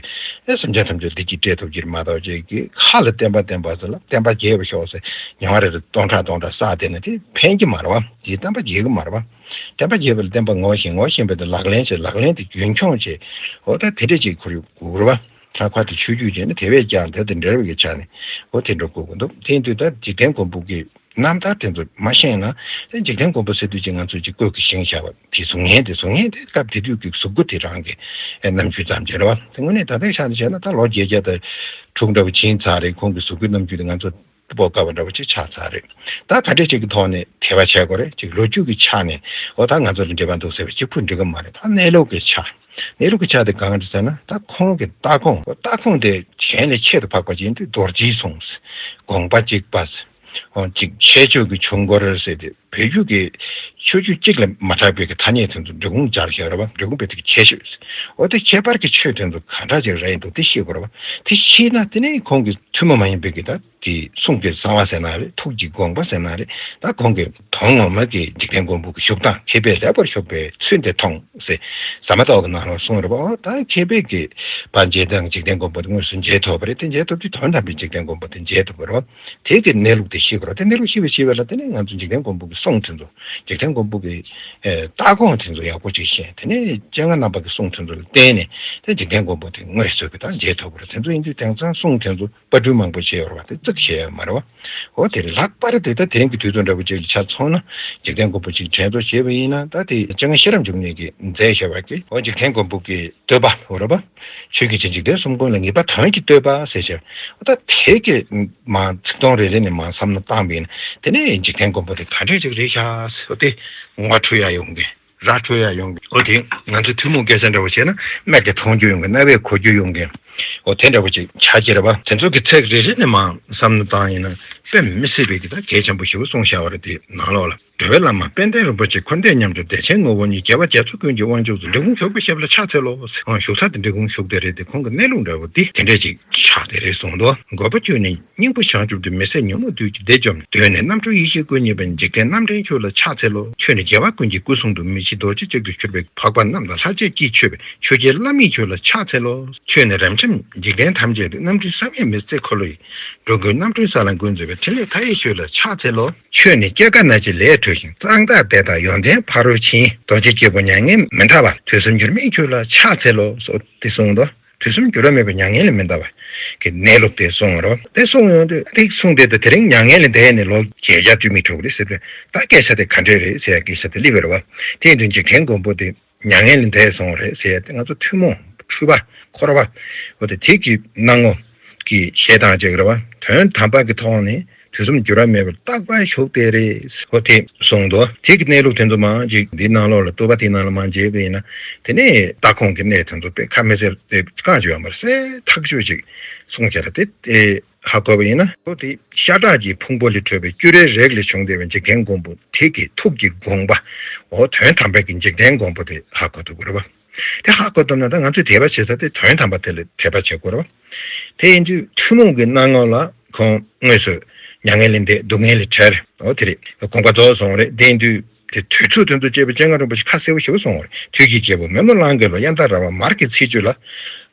ཨེ་སེམས་ཅན་ཐམས་ཅད་བདེ་སྐྱིད་སྤྲད་ཐུབ་ཀྱི་རེད་མ་གཏོགས་ཅིག་གི་ཁ་ལ་བསྟན་པ་བསྟན་པ་ཟེར་ལ་བསྟན་པ་རྒྱས་པ་ཤོག་ཟེར་ཉི་མ་རེ་རེ་སྟོང་ཕྲག་སྟོང་ཕྲག་བསགས་བསྡད་ན་དེ་ཕན་གྱི་མ་རེད་བ། དེས་བསྟན་པ་རྒྱས་ཀྱི་མ་རེད་བ། བསྟན་པ་རྒྱས་པ་ལ་བསྟན་པ་ངོ་ཤེས། ངོ་ཤེས་པ་དེ་ལག་ལེན་བྱེད། ལག་ལེན་དེ་རྒྱུན་འཁྱོངས་བྱེད། འོ་ད་དེ་འདྲས་ཅིག་ཁོར་ཡུག་དགོས་རེད་བ། ད་ཁ་དེ་ཆོས་བརྒྱུད་ཅན་ནི་དེ་བས་ཀྱང་དེ་དང་འབྲེལ་བའི་ཆ་ནས་འོ་དེ་འགྲོ་དགོས་ཀྱི་འདུག་དེ་ཡིན་དུས་ད་འཇིག་རྟེན་མགོན་པོ་གི་རྣམ་ཐར་དེ་ཚོ་མ་ཤེས་ན་དེ་འཇིག་རྟེན་མགོན་པོ་ཟེར་དུས་ཅིག་ང་ཚོས་ཅིག་བཀོད་ཀྱི་ཤིང་བཞག་པ་དེ་གཟུགས་བརྙན་དེ། གཟུགས་བརྙན་དེ་སྐབས་དེ་དུས་ཀྱི་གཟུགས་སྐུ་དེ་རང་གི་རྣམ་འགྱུར་ཙམ་ཅིག་རེད་བ། དེ་དངོས་གནས་ད་ལྟའི་ཆ་ནས་བྱས་ན་ད་ལོ་བརྒྱད་བརྒྱ་དང་དྲུག་འདྲ་བོ་ཕྱིན་ཚར་རེད། ཁོང་གི་གཟུགས་སྐུའི་རྣམ་འགྱུར་དེ་ང་ཚོ་སྤོབས་དཀའ་བ་འདྲ་བོ་ཅིག་ཆགས་ཚར་རེད། ད་ག་འདྲས་ཅིག་གི་ཐོག་ནས་དད་པ་བྱེད་དགོས་རེད། ཅིག་ལོ་རྒྱུས་ཀྱི་ཆ་ནས་འོ་ད་ང་ཚོ་ལ་འབྲེལ་བ་འདུག་ཟེར་བ་གཅིག་པུ་འགྲིག་གི་མ་རེད། ད་གནས་ལུགས་ཀྱི་ཆ། གནས་ལུགས་ཀྱི་ཆ་དེ་གང་རེད་ཟེར་ན་ད་ཁོང་གི་ལྟ་ཁུངས། ལྟ་ཁུངས་དེ་གཞན་ལས་ཁྱད་དུ་འཕགས་པ་ཅིག་ཡིན་དུས་རྡོ་རྗེའི་གསུང་། དགོངས་པ་གཅིག་པ། འོ་ཅིག་ཁྱད་ཆོས་ཀྱི་ཆོས་འཁོར་ཟེར་ཏེ་ བོད་བརྒྱུད་ཀྱི་ཆོས་བརྒྱུད་གཅིག་ལས་མ་ཆགས་པའི་གི་ཐ་སྙད་དེ་ཚོ་འབྲི་གུང་སྦྱར་བཞག་རེད་བ། འབྲི་གུང་བོད་ཐིག་ཁྱད་ཆོས། འོ་དེ་ཁྱད་པར་གྱི་ཆོས་དེ་ཚོ་ག་འདྲ་ཅིག་རེད་འདུག་དེ་ཤེས་དགོས་རེད་བ། དེ་ཤེས་ན་དེ་ནས་ཁོང་གི་ཐུན་མོང་མ་ཡིན་པའི་གི་ད་དེ་གསུང་གི་གསང་བ་ཟེར་ན་རེད། ཐུགས་ཀྱི་དགོངས་པ་ཟེར་ན་རེད། ད་ཁོང་གི་དོན་ངོ་མ་གི་འཇིག་རྟེན་མགོན་པོ་གི་བཞུགས་སྟངས་མཁས་པས་ལེགས་པར་ཞུས་པའི་ཚུལ་འདི་མཐོང་ཟེར། ཟ་མ་ཏོག་གི་ནང་ལ་གསུངས་རེད་བ། ད་མཁས་པས་གི་བ་མཇལ་དང་འཇིག་རྟེན་མགོན་པོ་དེ་དངོས་སུ་མཇལ་ཐུབ་པ་རེད། དེ་མཇལ་ཐུབ་དུས་དོན་དམ་པའི་འཇིག་རྟེན་མགོན་པོ་དེ་མཇལ་ཐུབ་པ་རེད་བ། དེ་གི་གནས་ལུགས་དེ་ཤེས་དགོས་རེད། དེ་གནས་ལུགས་ཤེས་པའི་ཤེས་པ་ལ་དེ་ནས་ང་ཚོ་འཇིག་རྟེན་མགོན་པོ་གི་གསུང་དེ་ཚོ། འཇིག་རྟེན་མགོན་པོ་གི་ཨེ་ལྟ་དགོངས་དེ་ཚོ་ཡག་པོ་ཅིག་ཤེས། དེ་ནས་སྤྱན་སྔ་རྣམ་པ་གི་གསུང་དེ་ཚོ་ལ་བརྟེན་ནས་དེ་འཇིག་རྟེན་མགོན་པོ་དེ་དངོས་སུ་གི་ད་མཇལ་ཐུབ་པ་རེད། དེ་ཚོ་ཡིན་དུས་དེང་སང་གསུང་དེ་ཚོ་པར་སྐྲུན་མང་པོ་བྱས་ཡོད་རེད་བ། དེ་ཙིག་བྱས་ཡོད་མ་རེད་བ། འོ་དེ་རེད། ལྷག་པར་དེ་ད་དེ་རིང་གི་དུས་ཚོད་འདྲ་པོ་ཅིག་ལ་ཆ་མཚོན་ན་འཇིག་རྟེན་མགོན་པོ་ཅིག་དྲན་གསོ་བྱས་པ་ཡིན་ན། ད་དེ་སྤྱན་སྔ་ཤེས་རབ་འབྱུང་གནས་ཀྱིས་མཛད་བཞག་པ་གི་འོ་འཇིག་རྟེན་མགོན་པོ་གི་བསྟོད་པ་འོ་རེད་བ། ཆོས་ཀྱི་རྗེ་འཇིག་རྟེན་གསུམ་མགོན་ལ་ངེས་པ་དོན་གྱི་བསྟོད་པ་ཟེར་བྱས། ད་དེ་གི་མ་ཚིག་དོན་རེ་རེ་ནས་མ་བསམ་བློ་བཏང་བ་ཡིན་ན། དེ་ནས་འཇིག་རྟེན་མགོན་པོ་དེ་ག་འདྲས་ཅིག་རེད་ཤག་ཟེར་བ་དེ་ངོ་འཕྲོད་ཡ་ཡོང་གི། ར་འཕྲོད་ཡ་ཡོང་གི། འོ་དེ་ང་ཚོ་ཐུན་མོང་སྐད་ཆ་འདྲ་བོ་བྱས་ན་སྨད་དེ་མཐོང་རྒྱུ་ཡོང་གི། རྣ་བས་གོ་རྒྱུ་ཡོང་གི། འོ་དེ་འདྲ་བོ་ཅིག་ཆགས་ཀྱི་རེད་བ། དེ་ཚོ་གི་ཚིག་རེ་རེ་ནས་མ་བསམ་བློ་བཏང་ཡིན་ན་དཔེ་མི་སྲིད་པའི་གི་ད་གལ་ཆེན་པོ་ཞིག་གསུངས་བཞག་པ་རེད། དེ་ནང་ལོགས་ལ། འགྲོ་བའི་བླ་མ་དཔལ་ལྡན་རིན་པོ་ཆེ་འཁོར་འདས་མཉམ་སྦྱོར་བདེ་ཆེན་ངོ་བོ་ཉིད། རྒྱལ་བ་རྒྱ་མཚོ་ཀུན་གྱི་དབང་ཕྱུག་ཏུ། འབྲི་གུང་ཞོགས་པའི་ཞབས་ལ་ཕྱག་འཚལ་ལོ། ཨང་བཞུགས་ས་དེ་འབྲི་གུང་ཞོགས་དེ་རེད་དེ། ཁོང་གི་གནས་ལུགས་འདྲ་བོ་འདི་དེ་འདྲས་ཅིག་ཆགས་དེ་རེད་གསུངས་འདུག་དགོངས་པ་བཅངས་ནས་སྙིང་པོ་བྱང་ཆུབ་ཏུ། མི་ཟད་ཉོན་མོངས་བདུད་ཀྱི་སྡེ་བཅོམ་ནས། གདོད་ནས་རྣམ་གྲོལ་ཡེ་ཤེས་སྐུ་བརྙེས་པ། འཇིག་རྟེན་རྣམ་འདྲེན་ཁྱོད་ལ་ཕྱག་འཚལ་ལོ། ཁྱོད་ནི་རྒྱལ་བ་ཀུན་གྱི་སྐུ་གསུང་ཐུགས། མི་ཤིགས་རྡོ་རྗེ་གཅིག་ཏུ་གྱུར་པའི། འཕགས་པ་རྣམས་དང་ལྷ་རྗེས་ཀྱིས་མཆོད་པའི། ཆོས་རྒྱལ་བླ་མེད་ཁྱོད་ལ་ཕྱག་འཚལ་ལོ། ཁྱོད་ནི་རབ་འབྱམས་འཇིག་རྟེན་ཐམས་ཅད་དུ། རྣམ་འཕྲུལ་བསམ་ཡས་མི་བསྐྱོད་འཁོར་ལོ་ཡི། འགྲོ་ཀུན་རྣམ་གྲོལ་ས་ལ་འགོད་མཛད་པའི། ཕྲིན་ལས་མཐའ་ཡས་ཁྱོད་ལ་ཕྱག་འཚལ་ལོ། ཁྱོད་ནི་སྐྱེ་རྒ་ན་འཆིའི་ལས་གྲོལ་ཞིང་། གཙང་དག་བདེ་དང་ཡོན་ཏན་ཕ་རོལ་ཕྱིན། རྡོ་རྗེ་སྐྱེས་བུ་མྱ་ངན་མི་འདའ་བ། དུས་གསུམ་འགྱུར་མེད་ཁྱོད་ལ་ཕྱག་འཚལ་ལོ། སོ་དེ་གསུངས་འདུག་དུས་གསུམ་འགྱུར་བ་མེད་པའི་མྱ་ངན་ལས་མི་འདའ་བ་གི་གནས་ལུགས་དེ་གསུངས་རོ། དེ་གསུངས་ཡོང་དུས་དེ་གསུངས་དེ་དེ་རིང་མྱ་ངན་ལས་འདས་ནས་ལོ་བརྒྱད་བརྒྱ་དུ་མི་འགྲོ་གི་རེད་ཟེར་དུས། ད་སྐད་ཆ་དེ་ག་འདྲས་རེད་ཟེར་ཡ་སྐད་ཆ་དེ་སླེབས་པ་རེད་བ། དེ་ཡིན་དུས་འཇིག་རྟེན་མགོན་པོ་དེ་མྱ་ངན་ལས་འདས་སོང་རེད་ཟེར་ཡ་དེ་ང་ཚོ་ཐུན་མོང་འཁྲུལ་པ་འཁོར་བ་འོ་དེ་དེ་གི་སྣང་ངོ་གི་བཤད་སྟངས་ཅིག་རེད་བ། དོན་དམ་པ་གི་ཐོག་ནས། དུས་གསུམ་འགྱུར་བ་མེད་པར་རྟག་པར་བཞུགས་དེ་རེད། ཧོ་དེ་གསུངས་འདུག་དེ་གི་གནས་ལུགས་དེ་ཚོ་མང་ཅིག་འདི་ནང་ལོགས་ལ་བསྟོད་པ་དེའི་ནང་ལ་མང་མཇལ་བ་ཡིན་ན། དེ་ནས་ལྟ་ཁུངས་ཀྱི་གནས་དེ་ཚོ་དཔེ་ཁ་མི་གསལ་དེ་གང་ཅི་ཡོད་མ་རེད། གསལ་ཐག་ཆོད་ཅིག་གསུངས་བྱས་ལ་དེ་དེ་ཧ་གོ་བ་ཡིན་ན། ཧོ་དེ་ཤ་ཁྲག་གི་ཕུང་པོ་ལས་འཕྲོས་པའི་སྐྱུ་རུའི་རིགས་ལས་བྱུང་བསྡད་པའི་འཇིག་རྟེན་མགོན་པོ་དེ་གི་ཐུགས་ཀྱི་དགོངས་པ། འོ་དོན་དམ་པའི་གི་འཇིག་རྟེན་མགོན་པོ་དེ་ཧ་གོ་ཐུབ་ཀྱི་རེད་བ། དེ་ཧ་གོ་ཐུབ་ན་ད་ང་ཚོས་དད་པ་བྱེད་ས་དེ་དོན་དམ་པ་དེ་ལ་དད་པ་བྱེད་དགོས་རེད་བ། དེ་ཡིན་དུས་ཐུན་མོང་གི་སྣང་ངོ་ལ་ཁོང་དངོས་སུ་མྱ་ངན་ལས་འདས། སྡུག་བསྔལ་ལས་བྲལ། འོ་དེ་རེད། དགོངས་པ་རྫོགས་སོང་རེད། དེ་ཡིན་དུས་དེ་དུས་ཚོད་དེ་ཚོ་བཅད་པའི་སྤྱན་སྔ་རིན་པོ་ཆེ་ཁ་གསལ་པོ་ཞེ་པོ་གསུངས་པ་རེད། དུས་ཀྱི་རྒྱལ་པོ་མེ་མོ་གླང་གི་ལོ། དབྱར་ཟླ་ར་བ་མར་གྱི་ཚེས་བཅུ་ལ།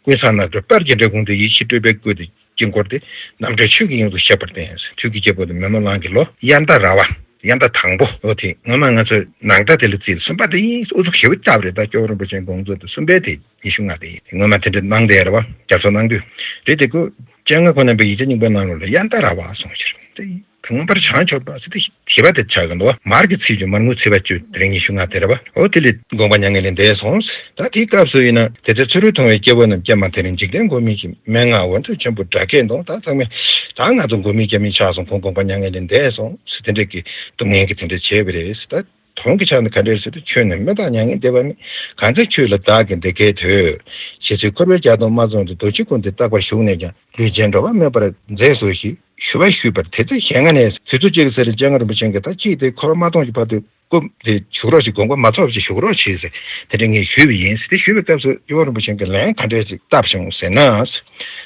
ཀུན་བཟང་རྣལ་འབྱོར་དཔལ་གྱི་འབྲི་གུང་དུ། ཡེ་ཤེས་སྤྲུལ་པའི་སྐུ་དེ་དཀྱིལ་འཁོར་དེ། རྣམ་འདྲེན་ཆོས་ཀྱི་དབྱིངས་སུ་ཤར་བར་བསྟན། དུས་ཀྱི་རྒྱལ་པོ་དེ་མེ་མོ་གླང་གི་ལོ། དབྱར་ཟླ་ར་བ། དབྱར་ཟླ་དང་པོ། འོ་དེ་སྔོན་མ་ང་ཚོས་ནང་ཟླ་དེ་ལ་བརྩིས། གསུམ་པ་དེ་ཡིན། ཨུ་ཚུགས་ཞེ་པོ་བརྒྱབ་རེད། ད་སྐྱོབ་རིན་པོ་ཆེའི་དགོངས་རྫོགས་དེ་གསུམ་པའི་དེ་ཉི་ཤུ་ལྔ་དེ་ཡིན། སྔོན་མ་དེ་འདྲ་གནང་བསྡད་རེད་བ། རྒྱ་མཚོ་གནང་དུས་རེད། དེ་ཁོ་སྤྱན་སྔ་ཁོ་རྣམ་པའི་ཡིག་ཆ་རྙིང་པའི་ནང་ལོགས་ལ་དབྱར་ཟླ་ར་བ་གསུངས་ཤག་དེ་མངོན་པར་བྱང་ཆུབ་པ་ཟེར་དེ་བཞི་པ་དེ་ཆགས་ཀྱི་འདུག་བ། མར་གྱི་ཚེས་བཅུ། མར་ངོའི་ཚེས་པ་བཅུ། དེ་རིང་ཉི་ཤུ་ལྔ་དེ་རེད་བ། འོ་དེ་ལས་དགོངས་པ་མྱ་ངན་ལས་འདས་སོང་། ད་དེའི་སྐབས་སུ་ཡིན་ན། དེ་ཚེ་ཚུ་རོལ་ཐུང་བའི་སྐྱེ་བོ་རྣམས། ཀྱེ་མ་དེ་རིང་འཇིག་རྟེན་མགོན་མིན་ཞིང་། སྨྲེ་སྔགས་འོད་མཚོ་ཆེན་པོ་སྒྲ་སྐད་གདོང་། ད་ཚང་མས་ད་ང་ཚོ་མགོན་མིན་རྒྱ་མིན་ཆགས་སོང་། ཁོང་དགོངས་པ་མྱ་ངན་ལས་འདས་སོང་ཟེར་དེ་འདྲས་ཀྱི་སྡུག་བསྔལ་གྱི་དེ་འདྲས་བྱས་པ་རེད། ད་དོན་གྱི་ཆ་ནས་ག་འདྲས་ཟེར་དུས། ཁྱོད་ནི་མི་རྟག་མྱ་ངན་འདས་པ་མིན། གང་ཚེ་ཁྱོད་ལ་བདག་གིས་འདི་སྐད་ཐོས། ཞེས་ཚུལ་འཁོར་བའི་རྒྱ་མཚོ་མ་ཚོམ་དུས། རྡོ་རྗེ་ཀུན་ཏུ་རྟག་པར་བཞུགས་ནས་ཀྱང་། ལུས་ཅན་འགྲོ་བ་མེད་པར་མཛད་གསོལ་ཞེས་ཞུ་བ་ཞུས་པར། དེ་ཚེ་ཞལ་སྔ་ནས་དུས་ཚོད་གཅིག་གི་ཚེ་ལ་སྤྱན་སྔ་རིན་པོ་ཆེ་གིས་ད་ཅིས་དེ་འཁོར་བ་མ་སྟོངས་ཀྱི་བར་དུ་སྐུ་དེ་བཞུགས་རོགས་ཞེས། དགོངས་པ་མ་ཚོམས་ཞེས་བཞུགས་རོགས་ཞེས་ཟེར་དེ་འདྲ་ངས་ཞུས་པ་ཡིན་ཟེར། དེ་ཞུས་པའི་སྐབས་སུ་སྐྱོབ་པ་རིན་པོ་ཆེ་གིས་ལན་ག་འདྲས་ཞིག་བཏབ་བྱུང་ཟེར་ན།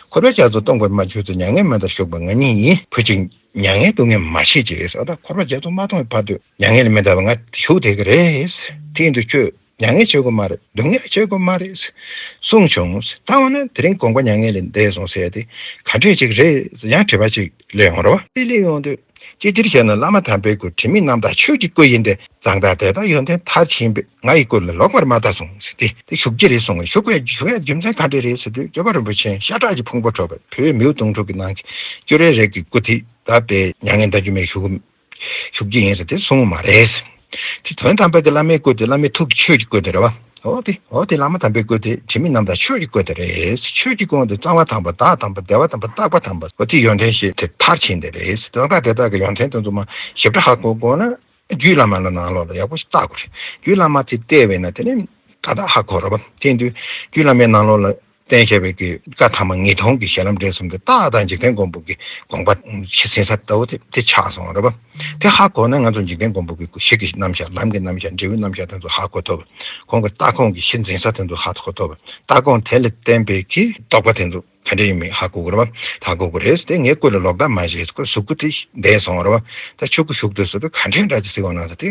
འཁོར་བའི་རྒྱ་མཚོ་སྟོངས་པར་མ་གྱུར་ཚེ། མྱ་ངན་མེ་ལྟར་ཞུགས་པ་ང་ཉིད་ཡིན། བུ་གཅིག་མྱ་ངན་སྡུག་བསྔལ་མ་ཤེས་ཅིག་ཟེར། ད་འཁོར་བ་རྒྱ་མཚོ་མ་སྟོངས་པའི་བར་དུ་མྱ་ངན་ལས་མི་འདའ་བར་ང་བཞུགས་བསྡད་ཀྱི་རེད། དེ་ཡིན་དུས་ཁྱོད་མྱ་ངན་བྱེད་དགོས་མ་རེད། སྡུག་བསྔལ་བྱེད་དགོས་མ་རེད་གསུངས་བྱུང་། ད་འོ་ན་དེ་རིང་དགོངས་པ་མྱ་ངན་ལས་འདས་སོང་ཟེར་ཡ་དེ་ག་འདྲས་ཅིག་རེད་ཡང་དྲི་བ་ཅིག་སླེབས་ཡོང་རེད་བ། དེ་སླེབས་ཡོང་དུས་ཅི་སྟེ་ཞེ་ན། བླ་མ་དམ་པའི་སྐུ། དྲི་མེད་རྣམ་དག་ཆོས་ཀྱི་སྐུ་ཡིན་ཏེ། གཙང་དག་བདེ་དང་ཡོན་ཏན་མཐར་ཕྱིན་པའི། ང་ཡི་སྐུ་ལ་ལོག་པར་མ་ལྟ་གསུངས་ཟེར་ཏེ། དེ་བཞུགས་ཀྱི་རེད་གསུངས། བཞུགས་པའི་བཞུགས་ཡ་རྒྱུ་མཚན་ག་འདྲས་རེད་ཟེར་དུས། སྐྱོབ་པ་རིན་པོ་ཆེ་ཤ་ཁྲག་གི་ཕུང་པོ་འཕྲོག་པའི་བོད་མིའུ་གདུང་དྲུག་གི་ནང་གི་སྐྱུ་རུའི་རིགས་ཀྱི་སྐུ་དེ་ད་དཔེ་མྱ་ངན་འདའ་རྒྱུ་མེད་བཞུགས་བཞུགས་ཀྱི་ཡིན་ཟེར་དེ་གསུངས་མ་རེད། དེ་དོན་དམ་པའི་གི་བླ་མའི་སྐུ་དེ་བླ་མའི་ཐུགས་ཀྱི་ཆོས་ཀྱི་སྐུ་དེ་རེད་བ། འོ་དེ་འོ་དེ་བླ་མ་དམ་པའི་སྐུ་དེ་དྲི་མེད་རྣམ་དག་ཆོས་ཀྱི་སྐུ་དེ་རེད། ཆོས་ཀྱི་སྐུ་དེ་གཙང་བ་དམ་པ། བདག་དམ་པ། བདེ་བ་དམ་པ། རྟག་པ་དམ་པ། འོ་དེ་ཡོན་ཏན་བཞི་དེ་མཐར་ཕྱིན་དེ་རེད། གཙང་དག་བདེ་དག་གི་ཡོན་ཏན་དེ་ཚོ་མ་ཞིབ་ཕྲ་ཧ་གོ་དགོས་ན། རྒྱུད་བླ་མ་ལ་ནང་ལོགས་ལ་ཡག་པོ་ཞིག་བལྟ་དགོས་རེད། རྒྱུད་བླ་མ་དེ་བལྟས་པས་ན་དེ་ནས་ད་ལྟ་ཧ་གོ་རེད་བ། དེ་ཡིན་དུས་རྒྱུད་བླ་མའི་ནང་ལོགས་ལ་བསྟན་བཞག་པའི་གི་བཀའ་ཐ་མ་ངེས་མཐོང་གི་ཞལ་ལམ་འབྲས་གསུམ་དེ་ཏག་ཏག་འཇིག་རྟེན་མགོན་པོ་གི་དགོངས་པ་ཤེས་ཟིན་ས་ལྟ་བུ་དེ་དེ་ཆགས་སོང་རེད་བ། དེ་ཧ་གོ་ན་ང་ཚོ་འཇིག་རྟེན་མགོན་པོ་གི་གཞི་གི་རྣམ་གཞག་ལམ་གྱི་རྣམ་གཞག་འབྲས་བུའི་རྣམ་གཞག་དེ་ཚོ་ཧ་གོ་ཐུབ། ཁོང་གི་ལྟ་ཁུངས་ཀྱི་གཞི་འཛིན་ས་དེ་ཚོ་ཧ་གོ་ཐུབ། ལྟ་ཁུངས་དེ་ལ་བརྟེན་པའི་གི་རྟོག་པ་དེ་ཚོ་ག་འདྲ་ཡིན་མིན་ཧ་གོ་དགོས་རེད་བ། ཧ་གོ་དགོས་རེད། དེ་ངས་སྐུ་ལ་ལོག་ལྟ་མ་བྱེད། ཁོ་གཟུགས་སྐུ་དེ་འདས་སོང་རེད་བ། ད་ཆོས་སྐུ་བཞུགས་སྡོད་ས་དེ་ག་འདྲའི་འདྲ་ཅིག་གཟིགས་འོང་ན་ད་དེ་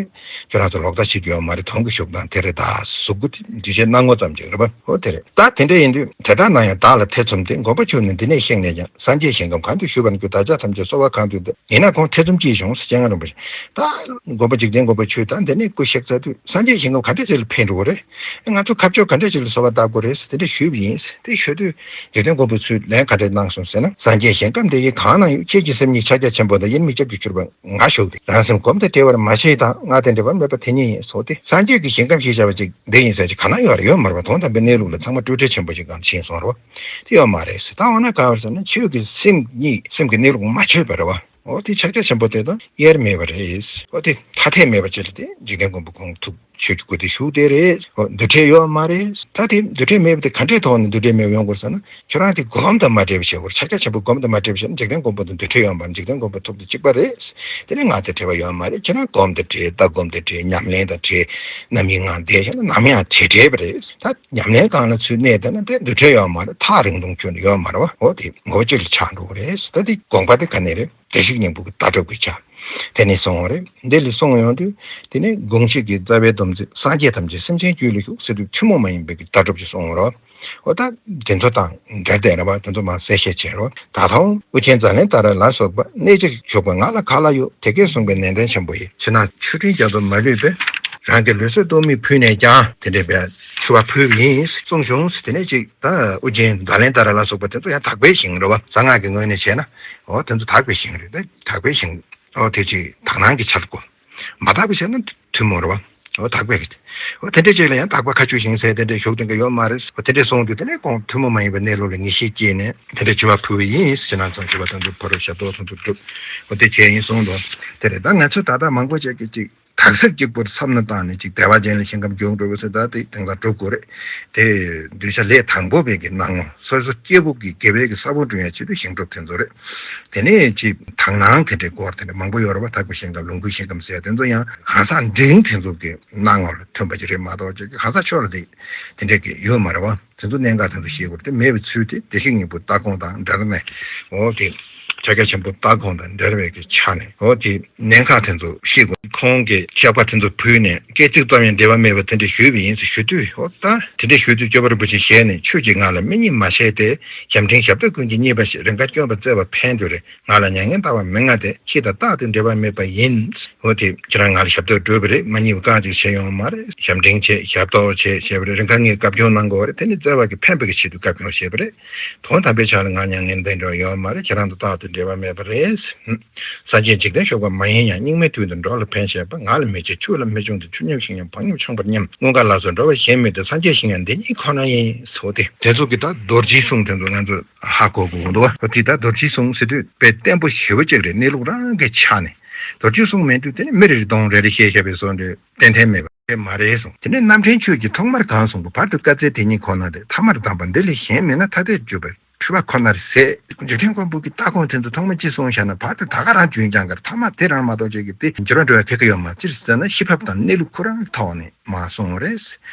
ཁྱོད་རང་ཚོ་ལོག་ལྟ་བྱེད་རྒྱུ་ཡོད་མ་རེད། དོན་གྱི་བཞུགས་སྟངས་དེ་རེད། ད་གཟུགས་སྐུ་དེ་འདུས་བྱས་སྣང་ངོ་ཙམ་ཅིག་རེད་བ། འོ་དེ་རེད། ད་དེ་འདྲ་ཡིན་དུས་དེ་ལྟར་ན་ཡང་བདག་ལ་ཐེ་ཚོམ་སྟེ། མགོན་པོ་ཁྱོད་ནི་འདི་ནས་གཤེགས་ནས་ཀྱང་། སངས་རྒྱས་ཞིང་ཁམས་གང་དུ་བཞུགས་པར་འགྱུར། བདག་ཅག་ཐམས་ཅད་གསོལ་བ་གང་འདུལ་ཏེ། ཡིན་ན་ཁོང་ཐེ་ཚོམ་ཅི་བྱུང་ཟེར། སྤྱན་སྔ་རིན་པོ་ཆེ། ད་མགོན་པོ་འཇིག་རྟེན་མགོན་པོ་ཁྱོད་ད་འདི་ནས་སྐུ་གཤེགས་ཚར་དུས་སངས་རྒྱས་ཞིང་ཁམས་ག་འདྲ་ཅིག་ལ་ཕེབས་འགྲོ་གི་རེད། ང་ཚོ་ཁ་ཕྱོགས་ག་འདྲ་ཅིག་ལ་གསོལ་བ་བཏབ་དགོས་རེད་ཟེར་དེ་འདྲ་ཞུས་པ་ཡིན། དེ་ཞུ་དུས་འཇིག་རྟེན་མགོན་པོ་ཚུར་ལན་ག་འདྲ་གནང་སོང་ཟེར་ན། སངས་རྒྱས་ཞིང་ཁམས་འདི་ཡི་གང་ན་ཡོད། ཁྱེད་ཀྱི་སེམས་ཉིད་ཕྱག་རྒྱ་ཆེན་པོ་དང་། དབྱེར་མེད་སྐྱབས་ཀྱིས་གྱུར་པ་ང་བཞུགས་ཏེ། རང་སེམས་སྒོམ་དང་བྲལ་བར་མ་བྱེད་དང་། ང་དེ་འདྲ་བར་མེད་པ་དེ་ཉིད་ཡིན་སོགས་ཏེ། སངས་རྒྱས་ཀྱི་ཞིང་ཁམས་ཞེས་བྱ་བ་ཅིག་འདི་ཡིན་ཟེར་ཅིག་ག་ན་ཡོད་རེད། ཡོད་མ་རེད་པ། དོན་དམ་པའི་གནས་ལུགས་ལ་ཚང་མ་སྤྲོས་བྲལ་ཆེན་པོ་ཞིག་གང་ཕྱིན་སོང་རེད་བ། དེ་ཡོད་མ་རེད་ཟེར། ད་འོ་ན་ག་བར་ཟེར་ན། ཆོས་ཀྱི་སེམས་ཉིད་སེམས་ཀྱི་གནས་ལུགས་མ་ཆོད་པ་རེད་བ། འོ་དེ་ཕྱག་རྒྱ་ཆེན་པོ་དེ་དང་དབྱེར་མེད་པ་རེད། འོ་དེ་ཐ་དད་མེད་པ་ཅིག་ལ་དེ་འཇིག་རྟེན་མགོན་པོ་ཁོང་ཐུགས་ཆོས་ཀྱི་སྐུ་དེ་བཞུགས་བསྡད་རེད། འོ་འདུ་འབྲལ་ཡོད་མ་རེད། ད་དེ་འདུ་འབྲལ་མེད་པ་དེ་ག་འདྲའི་ཐོག་ནས་འདུ་འབྲལ་མེད་པ་ཡོང་དགོས་ཟེར་ན། ཁྱོད་རང་དེ་སྒོམ་དང་མ་བྲལ་བ་བྱེད་དགོས། ཕྱག་རྒྱ་ཆེན་པོ་སྒོམ་དང་མ་བྲལ་བ་བྱས་ན་འཇིག་རྟེན་མགོན་པོ་དང་འདུ་འབྲལ་ཡོད་མ་རེད། འཇིག་རྟེན་མགོན་པོ་ཐུགས་དང་གཅིག་པ་རེད། དེ་ནས་ང་དང་བྲལ་བ་ཡོད་མ་རེད། ཁྱེད་རང་སྒོམ་དང་བྲལ། ལྟ་སྒོམ་དང་བྲལ། ཉམས་ལེན་དང་བྲལ། རྣམ་གཡེང་ངང་བསྡད་བྱས་ན་ནམ་ཡང་བྲལ་བྲལ་བ་རེད། ད་ཉམས་ལེན་སྒང་ལ་ཚུར་གནས་བསྡད་ན་དེ་འདུ་འབྲལ་ཡོད་མ་རེད། ཐག་རིང་ཐུང་ཁྱོན་ནས་ཡོད་མ་རེད་བ། འོ་དེ་ངོ་བོ་གཅིག་ལ་ཆགས་འགྲོ་གི་རེད། ད་དེ་དགོངས་པ་དེ་ག་ནས་རེད། བདེ་གཤེགས་སྙིང་པོ་གི་ལྟ་གྲུབ་ཀྱི་ཆ། དེ་ནས་གསུངས་པ་རེད། འདི་ལས་གསུངས་ཡོང་དུས་དེ་ནས་དགོངས་གཞི་གི་རྩ་བའི་སྡོམ་ཚིག་སངས་རྒྱས་ཐམས་ཅད་སེམས་ཅན་རྒྱུད་ལ་ཞུགས་ཟེར་དུས་ཐུན་མོང་མ་ཡིན་པའི་གི་ལྟ་གྲུབ་ཀྱི་གསུངས་པ་རེད། འོ་ད་དེ་ཚོ་དང་འབྲེལ་ཏེ་རེད་བ། དེ་ཚོ་མར་གསལ་བཤད་བྱས་རོགས། ད་དུང་ཨོ་རྒྱན་ཛཱ་ལན་ཏཱ་ར་ལ་སོགས་པ། གནས་གཅིག་བཞུགས་པ་ང་ལ་ག་ལ་ཡོད། དེ་སྐད་གསུངས་པའི་ནན་ཏན་ཆེན་པོ་ཡིས། ཕྱི་ནང་ཆུ་སྤྲིན་རྒྱ་མཚོ་མ་ལུས་པའི། རང་གི་ལུས་སྲོག་ལྟོ་མེད་ཕུལ་ནས་ཀྱང་། དེ་འདྲའི་བའི་ཕྱུ་པ་ཕུལ་བ་ཡིན་གསུངས་བྱུང་། དེ་ནས་ཅིག་ད་ཨོ་རྒྱན་ཛཱ་ལན་ཏཱ་ར་ལ་སོགས་པ་དེ་ཚོ་ཡང་དག་པའི་ཞིང་རེད་བ། གསང་སྔགས་ཀྱི་ངོས་ནས་བྱས་ན། འོ་དེ་ཚོ་དག་པའི་ཞིང་རེད། ད་དག་པའི་ཞིང་། འོ་དེ་ཅིག་དག་སྣང་གི་ཆ་ལ་གོ། མ་དག་པའི་ཆ་ན་ཐུན་མོང་རེད་བ། འོ་དག་པའི་རེད། འོ་དེ་འདྲའི་ཅིག་ལ་ཡང་དག་པ་མཁའ་སྤྱོད་ཞིང་ཟེར་དེ་འདྲའི་བཞུགས་དེ་འགའ་ཡོད་མ་རེད། འོ་དེ་འདྲའི་གསུངས་དུས་དེ་ནས་ཁོང་ཐུན་མོང་མ་ཡིན་པའི་གནས་ལུགས་ལ་ངེས་ཤེས་སྐྱེས་ནས་དེ་འདྲའི་ཕྱུ་པ་ཕུལ་བ་ཡིན། ཕྱི་ནང་གསང་ཕྱུ་པ་དང་དུ་ཕ་རོལ་ཞབས་ཏོག་དང་དུ་སྒྲུབ། འོ་དེ་བྱས་ཡིན་གསུངས་འདུག་དེ་རེད། ད་ང་ཚོས་ད་ལྟ་མང་པོ་ཅིག་གིས་ཅིག་དག་ས་གཅིག་པུར་མཚམས་ནས་བཏང་ནས་ཅིག་བདེ་བ་ཅན་ལ་ཞིང་ཁམས་མགྱོགས་འགྲོ་བ་ཟེར། ད་དེ་དེང་སང་སྒྲུབ་དགོས་རེད། དེ་གདུལ་བྱ་ལས་དང་པོ་པའི་གི་སྣང་ངོ་སོ་སོ་སྐྱེ་བོ་གི་དགེ་བའི་གི་ས་བོན་བསྐྲུན་ཡ་ཆེད་དུ་ཞིང་སྒྲུབ་དེ་ཚོ་རེད། དེ་ནས་ཅིག་དག་སྣང་དེ་འདྲའི་སྐོར་དེ་འདྲ་མང་པོ་ཡོད་རེད་བ། དག་པའི་ཞིང་ཁམས་ལོངས་སྐུའི་ཞིང་ཁམས་ཟེར་དེ་ཚོ་ཡང་གང་ཟག་འབྲིང་དེ་ཚོ་གི་སྣང་ངོ་ལ་ཐོན་པ་ཅིག་རེད་མ་གཏོགས་ཅིག་གང་ཟག་ཆོས་ལ་དེ་དེ་འདྲ་གི་ཡོད་མ་རེད་བ། དེ་ཚོ་གནད་འགག་དེ་ཚོ་ཤེས་དགོས་རེད། དེ་མེད་པའི་ཚུལ་དེ་བདེ་གཤེགས་སྙིང་པོའི་ལྟ་དགོངས་དང་འབྲེལ་ནས། འོ་དེ་ཕྱག་རྒྱ་ཆེན་པོའི་ལྟ་དགོངས་དང་འབྲེལ་བའི་གི་ཆ་ནས། འོ་དེ་གནད་འགག་དེ་ཚོ་ཤེས་དགོས། ཁོང་གིས་བཤགས་པ་དེ་ཚོ་ཕུལ་ནས་སྐད་ཅིག་ཙམ་ཡང་འབྲལ་བ་མེད་པ་དེ་འདྲ་ཞུས་པ་ཡིན་ཟེར་ཞུ་དུས། འོ་ད་དེ་འདྲ་ཞུ་དུས་སྐྱོབ་པ་རིན་པོ་ཆེ་ཞལ་ནས། ཁྱོད་ཀྱིས་ང་ལ་མི་གཉིད་མ་བྱས་ཏེ། ཞབས་འབྲིང་ཞབས་ཏོག་ཀུན་གྱིས་མཉེས་པ་ཞིག་རེ་འགའ་བསྐྱོན་པ་བཙལ་བ་ཕན་དུ་རེ། ང་ལ་མྱ་ངན་ལྟ་བ་མི་མངའ་སྟེ། ཁྱེད་དང་རྟག་ཏུ་འབྲལ་བ་མེད་པ་ཡིན། འོ་དེ་ཁྱེད་རང་ང་ལ་ཞབས་ཏོག་སྒྲུབ་པ་རེད། མ་མཉེས་པ་རྐང་གཅིག་བྱས་ཡོང་མ་རེད། ཞབས་འབྲིང་བྱས། ཞབས་ཏོག་བྱས། བྱས་པ་རེད། རེ་འགའ་ངས་བཀའ་བཀྱོན་གནང་དགོས་པ་རེད། དེ་ནི་བཙལ་བ་གི་ཕན་པ་གི་ཆེད་དུ་བཀའ་བཀྱོན་བྱས་པ་རེད། དོན་དམ་པའི་ཆ་ལ་ང་མྱ་ངན་འདས་འགྲོ་ཡོད་མ་རེད། ཁྱེད་རང་དང་རྟག་ཏུ་འབྲལ་བ་མེད་པ་རེད། སངས་རྒྱས་འཇིག་རྟེན་ཞོགས་པ་མ་ཡིན་ཡང་། སྙིགས་མའི་དུས་འདིར་འགྲོ་ལ་ཕན་བྱེད་པ། ང་ལ་མི་བྱེད་ཁྱོད་ལ་མི་སྐྱོང་སྟེ། ཆུ་སྙོམས་ཤིང་སྙོམས་བག་ཉལ་ཆང་པར་མཉམ། སྔོན་ཁ་ལ་སོགས་འགྲོ་བ་གཞན་མེད་དེ། སངས་རྒྱས་ཞིང་ཡང་འདི་ཉིད་ཁོ་ན་ཡིན་སོགས་ཏེ། དེ་ཚོ་གི་ད་རྡོ་རྗེའི་གསུང་དེ་ཚོ་ང་ཚོས་ཧ་གོ་དགོས་འདུག་བ། དེ་ད་རྡོ་རྗེའི་གསུང་ཟེར་དུས་དཔེ་བརྟན་པོ་ཞེ་པོ་ཅིག་རེད། གནས་ལུགས་རང་གི་ཆ་ནས། རྡོ་རྗེའི་གསུང་མེད་དུས་དེ་ནི་མི་རེ་རེ་གདོང་རེ་རེ་བཤད་བཤད་པའི་བཟོ་འདྲ་ཏན་ཏན་མེད་པ་དེ་མ་རེད་གསུངས། དེ་ནས་རྣམ་འདྲེན་ཆོས་ཀྱིས་ཐོག་མར་གང་གསུངས་པ། བར་དུ་བཀའ་སྩལ་དེ་ཉིད་ཁོ་ན་སྟེ། ཐ་མར་གདམས་པ་འདི་ལས་གཞན་མེད་ན། ཐ་དད་བརྗོད་པའི་འཁྲུལ་པ་ཁོ་ནར་ཟད། འཇིག་རྟེན་མགོན་པོ་གི་ལྟ་དགོངས་དེ་ཚོ་ཐོག་མ་ཅི་གསུངས་བཞག་ན། བར་དུ་ད་ག་རང་རྒྱུན་སྦྱང་གར་ཐ་མ་དེ་རང་མ་གཏོགས་ཅིག་གི་དེ་འགྱུར་བ་འགྲོ་ཡ་ཐད་ཀ་ཡོད་མ་རེད། ཅིར་ཟེར་ན་ཤེས་རབ་དང་གནས་ལུགས་ཁོ་རང་གི་ཐོག་ནས་མ་གསུངས་རེད།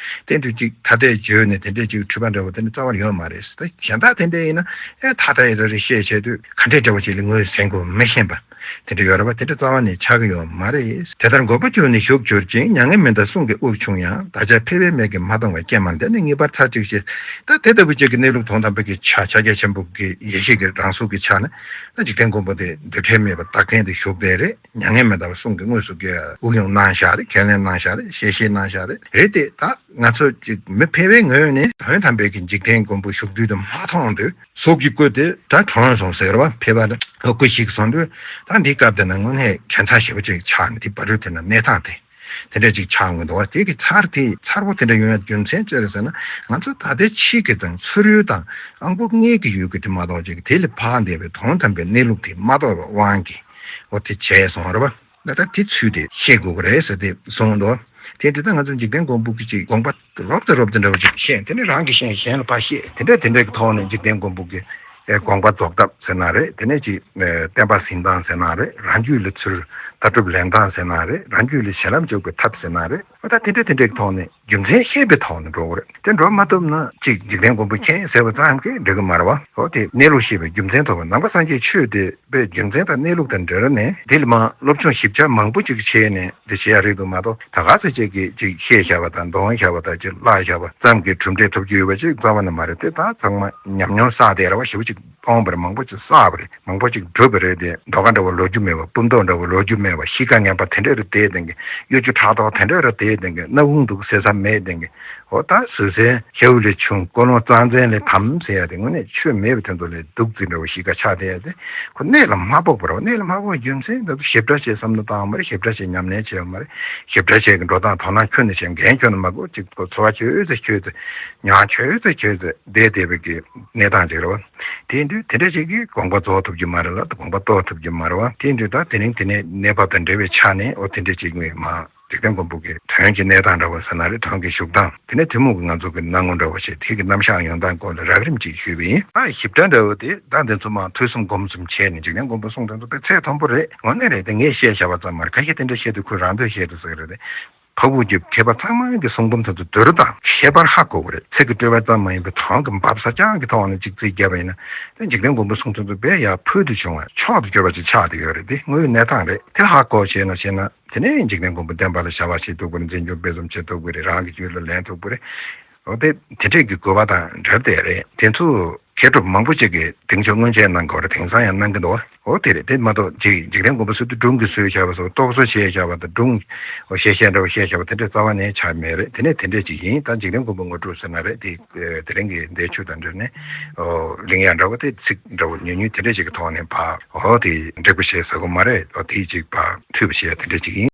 དེ་འདྲ་ཅིག་ཐ་དད་བརྗོད་ནས་དེ་འདྲ་ཅིག་འཁྲུལ་པ་འདྲ་བོ་དེ་འདྲ་རྩ་བར་ཡོད་མ་རེད། ད་གཞན་དག་དེ་འདྲ་ཡིན་ན་ཨེ་ཐ་དད་རེ་རེ་བཤད་བྱས་དུས་ག་འདྲས་འདྲ་བོ་ཅིག་ལ་ངོས་ཟིན་དགོས་མི་ཤེས་པ་དེ་འདྲ་ཡོད་རེད་བ། དེ་འདྲ་རྩ་བ་ནས་ཆགས་ཀྱི་ཡོད་མ་རེད། དེ་ལྟར་མགོན་པོ་ཁྱོད་ནི་བཞུགས་གྱུར་ཅིང་། མྱ་ངན་མི་འདའ་གསུང་གི་དབུགས་ཕྱུང་ཡང་། བདག་ཅག་ཕལ་པའི་མིག་གིས་མ་མཐོང་བས། ཀྱེ་མ་འདི་ནི་ངེས་པར་ཚར་གཅིག་ཤེས། ད་དེ་ལྟ་བུ་ཅིག་གི་གནས་ལུགས་དོན་དམ་པའི་གི་ཆ་ཕྱག་རྒྱ་ཆེན་པོ་གི་ཡེ་ཤེས་ཀྱི་རང་གཟུགས་ཀྱི་ཆ་ནས་ད་འཇིག་རྟེན་མགོན་པོ་དེ་འདུ་འབྲལ་མེད་པར་བདག་བསྟན་དུ་བཞུགས་པས་རེད། མྱ་ངན་མི་འདའ་བར་གསུང་གི་དངོས་སུ་དབུགས་དབྱུང་གནང་བཞག་རེད། ཁས་ལེན་གནང་བཞག་རེད། ཞལ་བཞེས་གནང་བཞག་རེད། རེད་དེ་ད་ང་ཚོ་ཅིག་མི་ཕལ་པའི་ངོས་ནས་དོན་དམ་པའི་གི་འཇིག་རྟེན་མགོན་པོ་བཞུགས་དུས་དུ་མ་མཐོང་དུས་གཟུགས་ཀྱི་སྐུ་དེ་ད་གྲོངས་སོང་ཟེར་བ་ཕལ་པ་ལ་སྐུ་ཞིག་སོང་དུས་ད་འདི་སྐབས་དེ་ན་དངོས་གནས་དྲན་ཚ་ཞེ་པོ་ཅིག་ཆགས་ནས་དེ་བར་དུ་དེ་ན་གནས་སྟངས་དེ་དེ་འདྲ་ཅིག་ཆགས་ཡོང་གི་འདུག་བ། དེ་གི་ཚར་དེ་མཚར་པོ་དེ་འདྲ་ཡོང་ཡ་རྒྱུ་མཚན་ཅི་རེད་ཟེར་ན། ང་ཚོ་ད་ལྟའི་ཕྱི་གི་དང་ཚུར་ཡོད་དང་ཨང་པོ་ལྔའི་གི་ཡུལ་གི་དེ་མ་གཏོགས་ཅིག་དེ་ལས་ཕར་འདས་པའི་དོན་དམ་པའི་གནས་ལུགས་དེ་མ་རྟོགས་པའི་དབང་གིས་འོ་དེ་བྱས་སོང་རེད་བ། ད་ལྟ་དེ་ཚུལ་དེ་ཤེས་དགོས་ཀྱི་རེད་ཟེར་ཏེ་གསུངས་འདུག་དེ་འདྲ་ད་ང་ཚོ་འཇིག་རྟེན་མགོན་པོ་གི་ཅིག་དགོངས་པ་རོབ་ཙམ་རོབ་ཙམ་འདྲ་བོ་ཅིག་བཤད། དེ་ནས་རང་གིས་བཤད་གཞན་ལ་ཕར་བཤད། དེ་འདྲ་དེ་འདྲ་གི་ཐོག་ནས་འཇིག་རྟེན་མགོན་པོ་གི་དགོངས་པ་རྫོགས་ཐབས་ཟེར་ན་རེད། དེ་ནས་ཅིག་བསྟན་པ་ཟིན་སྟངས་ཟེར་ན་རེད། རང་རྒྱུད་ལ་ཚུར་ ལྟ་གྲུབ་ལེན་སྟངས་ཟེར་ན་རེད། རང་རྒྱུད་ལ་ཞེ་ལམ་འཇུག་པའི་ཐབས་ཟེར་ན་རེད། ཨོ་ད་དེ་འདྲ་དེ་འདྲའི་ཐོག་ནས་རྒྱུ་མཚན་ཤེས་པའི་ཐོག་ནས་འགྲོ་དགོས་རེད། དེ་འགྲོ་མ་ཐུབ་ན་གཅིག་འཇིག་རྟེན་མགོན་པོ་མཁྱེན་ཟེར་བ་ཙམ་གྱིས་འགྲིག་གི་མ་རེད་བ། ཨོ་དེ་གནས་ལུགས་ཤེས་པའི་རྒྱུ་མཚན་ཐོག་ནས་ནང་པ་སངས་རྒྱས་ཆོས་དེ་པའི་རྒྱུ་མཚན་དང་གནས་ལུགས་དང་འབྲེལ་ནས་འདི་ལ་མ་སློབ་སྦྱོང་ཞིབ་ཆ་མང་པོ་ཅིག་བྱས་ནས་འདི་བྱེད་ཡ་རེད་འདུག་མ་གཏོགས། ད་ག་ཚོད་ཅིག་གིས་ཅིག་བཤད་བཞག་པ་དང་འདོན་བཞག་པ་དང་ཅིག་བཀླགས་བཞག་པ་ཙམ་གྱིས་གྲུབ་འབྲས་ཐོབ་རྒྱུ་ཡོད་པ་ཅིག་རྩ་བ་ནས་མ་རེད། དེ་ད་ཚང་མ་ཉམས་མྱོང་བསགས་བསྡད་ར་བ། ཞེ་པོ་ཅིག་སྤོང་བ་རེད། མང་པོ་ཅིག་བསགས་པ་རེད། མང་པོ་ཅིག་གྲུབ་པ་རེད་དེ། ལྡོག་ཁ་འདྲ་བོ་ལོ་རྒྱུས་མེད་པ། སྤུ་མདོག་འདྲ་བོ་ལོ་རྒྱུས་མེད་པ། གཤིས་ཀ་ངན་པ་དེ་འདྲ་རེ་བསྡད་བསྡད་མཁན། གཡོ་སྒྱུ་ཕྲག་དོག་དེ་འདྲ་རེ་བསྡད་བསྡད་མཁན། སྣ་བུག་འདུག་ཟེར་ས་མེད་བསྡད་མཁན། འོ་ད་བཟོད་བསྲན་ཤའུ་ལས་ཆུང་ཀོ་ལོང་རྩ་འཛིན་ལས་དམ་ཟེར་ཡ་དེ་དངོས་གནས་ཆོས་མེད་པའི་དོན་དུ་ལས་སྡུག་ཙི་འདྲ་བོ་གཤིས་ཀ་ཆགས་བསྡད་ཡ་དེ་ཁོ་གནད་ལ་མ་ཕོག་པ་རེད། གནད་ལ་མ་ཕོག་པའི་རྒྱུ་མཚན་འདི་ཚོ་ཞིབ་ཕྲ་བྱས་བསམ་བློ་བཏང་བ་མ་རེད། ཞིབ་ཕྲ་བྱས་ཉམས་ལེན་བྱས་པ་མ་རེད། ཞིབ་ཕྲ་བྱས་ཀྱི་འགྲོ་སྟངས་དོ་སྣང་ཁྱོན་ནས་བྱས། འགན་ཁྱོན་ནས་མ་དགོས། ཅིག་ཁོ་འཚོ་བ་ཁྱོད་ཚོད་ཁྱོད་ཚོད་ཉག་ཁྱོད་ཚོད་ཁྱོད་ཚོད་བསྡད་བསྡད་པའི་གི་གནས་སྟངས་ཅིག་རེད་བ། དེ་ཡིན་དུས་དེ་འདྲ་ཞིག་གིས་དགོངས་པ་རྫོགས་ཐུབ་རྒྱུ་མ་རེད་ལ། དགོངས་པ་རྟོགས་ཐུབ་རྒྱུ་མ་རེད་བ། དེ་ཡིན་དུས་ད་དེ་རིང་དེ་ནས་གནས་བབ་དང་འབྲེལ་བའི་ཆ་ནས་འོ་དེ་འདྲ་ཞིག་ངས་མ་འཇིག་རྟེན་མགོན་པོ་གི་དོན་གྱི་གནས་སྟངས་འདྲ་བ་ཟེར་ན་རེད། དོན་གྱི་བཞུགས་སྟངས། དེ་ནས་ཐུན་མོང་གི་ང་ཚོ་གི་སྣང་ངོ་འདྲ་བ་ཞིག་དེ་གི་རྣམ་གཞག་ཡོང་སྟངས་སྐོར་ལ་རགས་རིམ་ཅིག་ཞུས་པ་ཡིན། ཨ་ཞིབ་ཕྲ་འདྲ་བོ་དེ་ད་འདི་ཚོ་མ་ཐོས་བསམ་སྒོམ་གསུམ་བྱས་ནས་འཇིག་རྟེན་མགོན་པོ་གསུང་དོན་ཚོ་དཔེ་ཚད་མཐོན་པོ་རེད། དངོས་གནས་རེད། དེ་ངས་བཤད་བཞག་པ་ཙམ་མ་རེད། ཁ་ཤས་དེ་འདྲ་བཤད་དུས་ཁོས་རང་འདོད་བཤད་དུ་ཟེར་གི་རེད་དེ། འཕགས་བོད་ཀྱི་མཁས་པ་ཚང་མ་གི་གསུང་འབུམ་དེ་ཚོ་བསྡུར་དང་ཁྱད་པར་ཧ་གོ་གི་རེད། ཚིག་གི་སྤྲོས་པ་ཙམ་མ་ཡིན་པའི་དོན་གྱི་འབབ་ས་རྐྱང་གི་ཐོག་ནས་གཅིག་རྩིས་བརྒྱབ་པ་ཡིན་ན། དེ་འཇིག་རྟེན་མགོན་པོ་གསུང་ཚུལ་དེ་དཔེ་ཡག་ཕུལ་དུ་བྱུང་བ་ཕྱོགས་སུ་གྱུར་པ་ཅིག་ཆགས་བསྡད་ཡོད་རེད། དེ་དངོས་ཡོད་གནས་སྟངས་རེད། དེ་ཧ་གོ་བྱས་ན་བྱས་ན་དེ་ནས་འཇིག་རྟེན་མགོན་པོ་བསྟན་པ་ལ་བྱ་བ་བྱེད་ཐུབ་དགོས་རེད། འཛིན་སྐྱོང་སྤེལ་གསུམ་བྱེད་ཐུབ་དགོས་རེད། རང་གི་རྒྱུད་ལ་ལེན་ཐུབ་དགོས་རེད། འོ་དེ་དེ་འདྲས་ཀྱི་དགོས་པ་དང་འབྲེལ་ཏེ་རེད། དེ་ཚོ་མཁས་གྲུབ་མང་པོ་ཅིག་གིས་གདེང་ཚོད་སྔོན་ཆད་གནང་དགོས་རེད། དེང་སང་ཡང་གནང་གི་འདུག་འོ་དེ་རེད། དེ་མ་གཏོགས་ཅིག་འཇིག་རྟེན་མགོན་པོ་སྲིད་དུ་སྒྲུང་གི་སྲོལ་བྱས་པ་སོགས་རྟོག་བཟོ་བྱས་བཞག་པ་དང་སྒྲུང་འོ་བཤད་བཤད་འདྲ་བོ་བཤད་བཞག་པ་དེ་འདྲ་རྩ་བ་ནས་ཆགས་མེད་རེད། དེ་ནས་དེ་འདྲས་ཅིག་ཡིན། ད་འཇིག་རྟེན་མགོན་པོ་ངོ་སྤྲོད་ཟེར་ན་རེད། དེ་དེ་རིང་གི་འདས་མཆོད་དང་འབྲེལ་ནས་འོ་གླེང་ཡག་འདྲ་བོ་དེ་ཚིག་འདྲ་བོ་ཉུང་ཉུང་དེ་འདྲས་ཅིག་གི་ཐོག་ནས་ཕར་འོ་དེ་འགྲིག་པ་བཤད་ཟེར་གོ་མ་རེད། འོ་དེ་ཅིག་ཕར་འཐུས་པ་བཤད་དེ་འདྲས་ཅིག་ཡིན།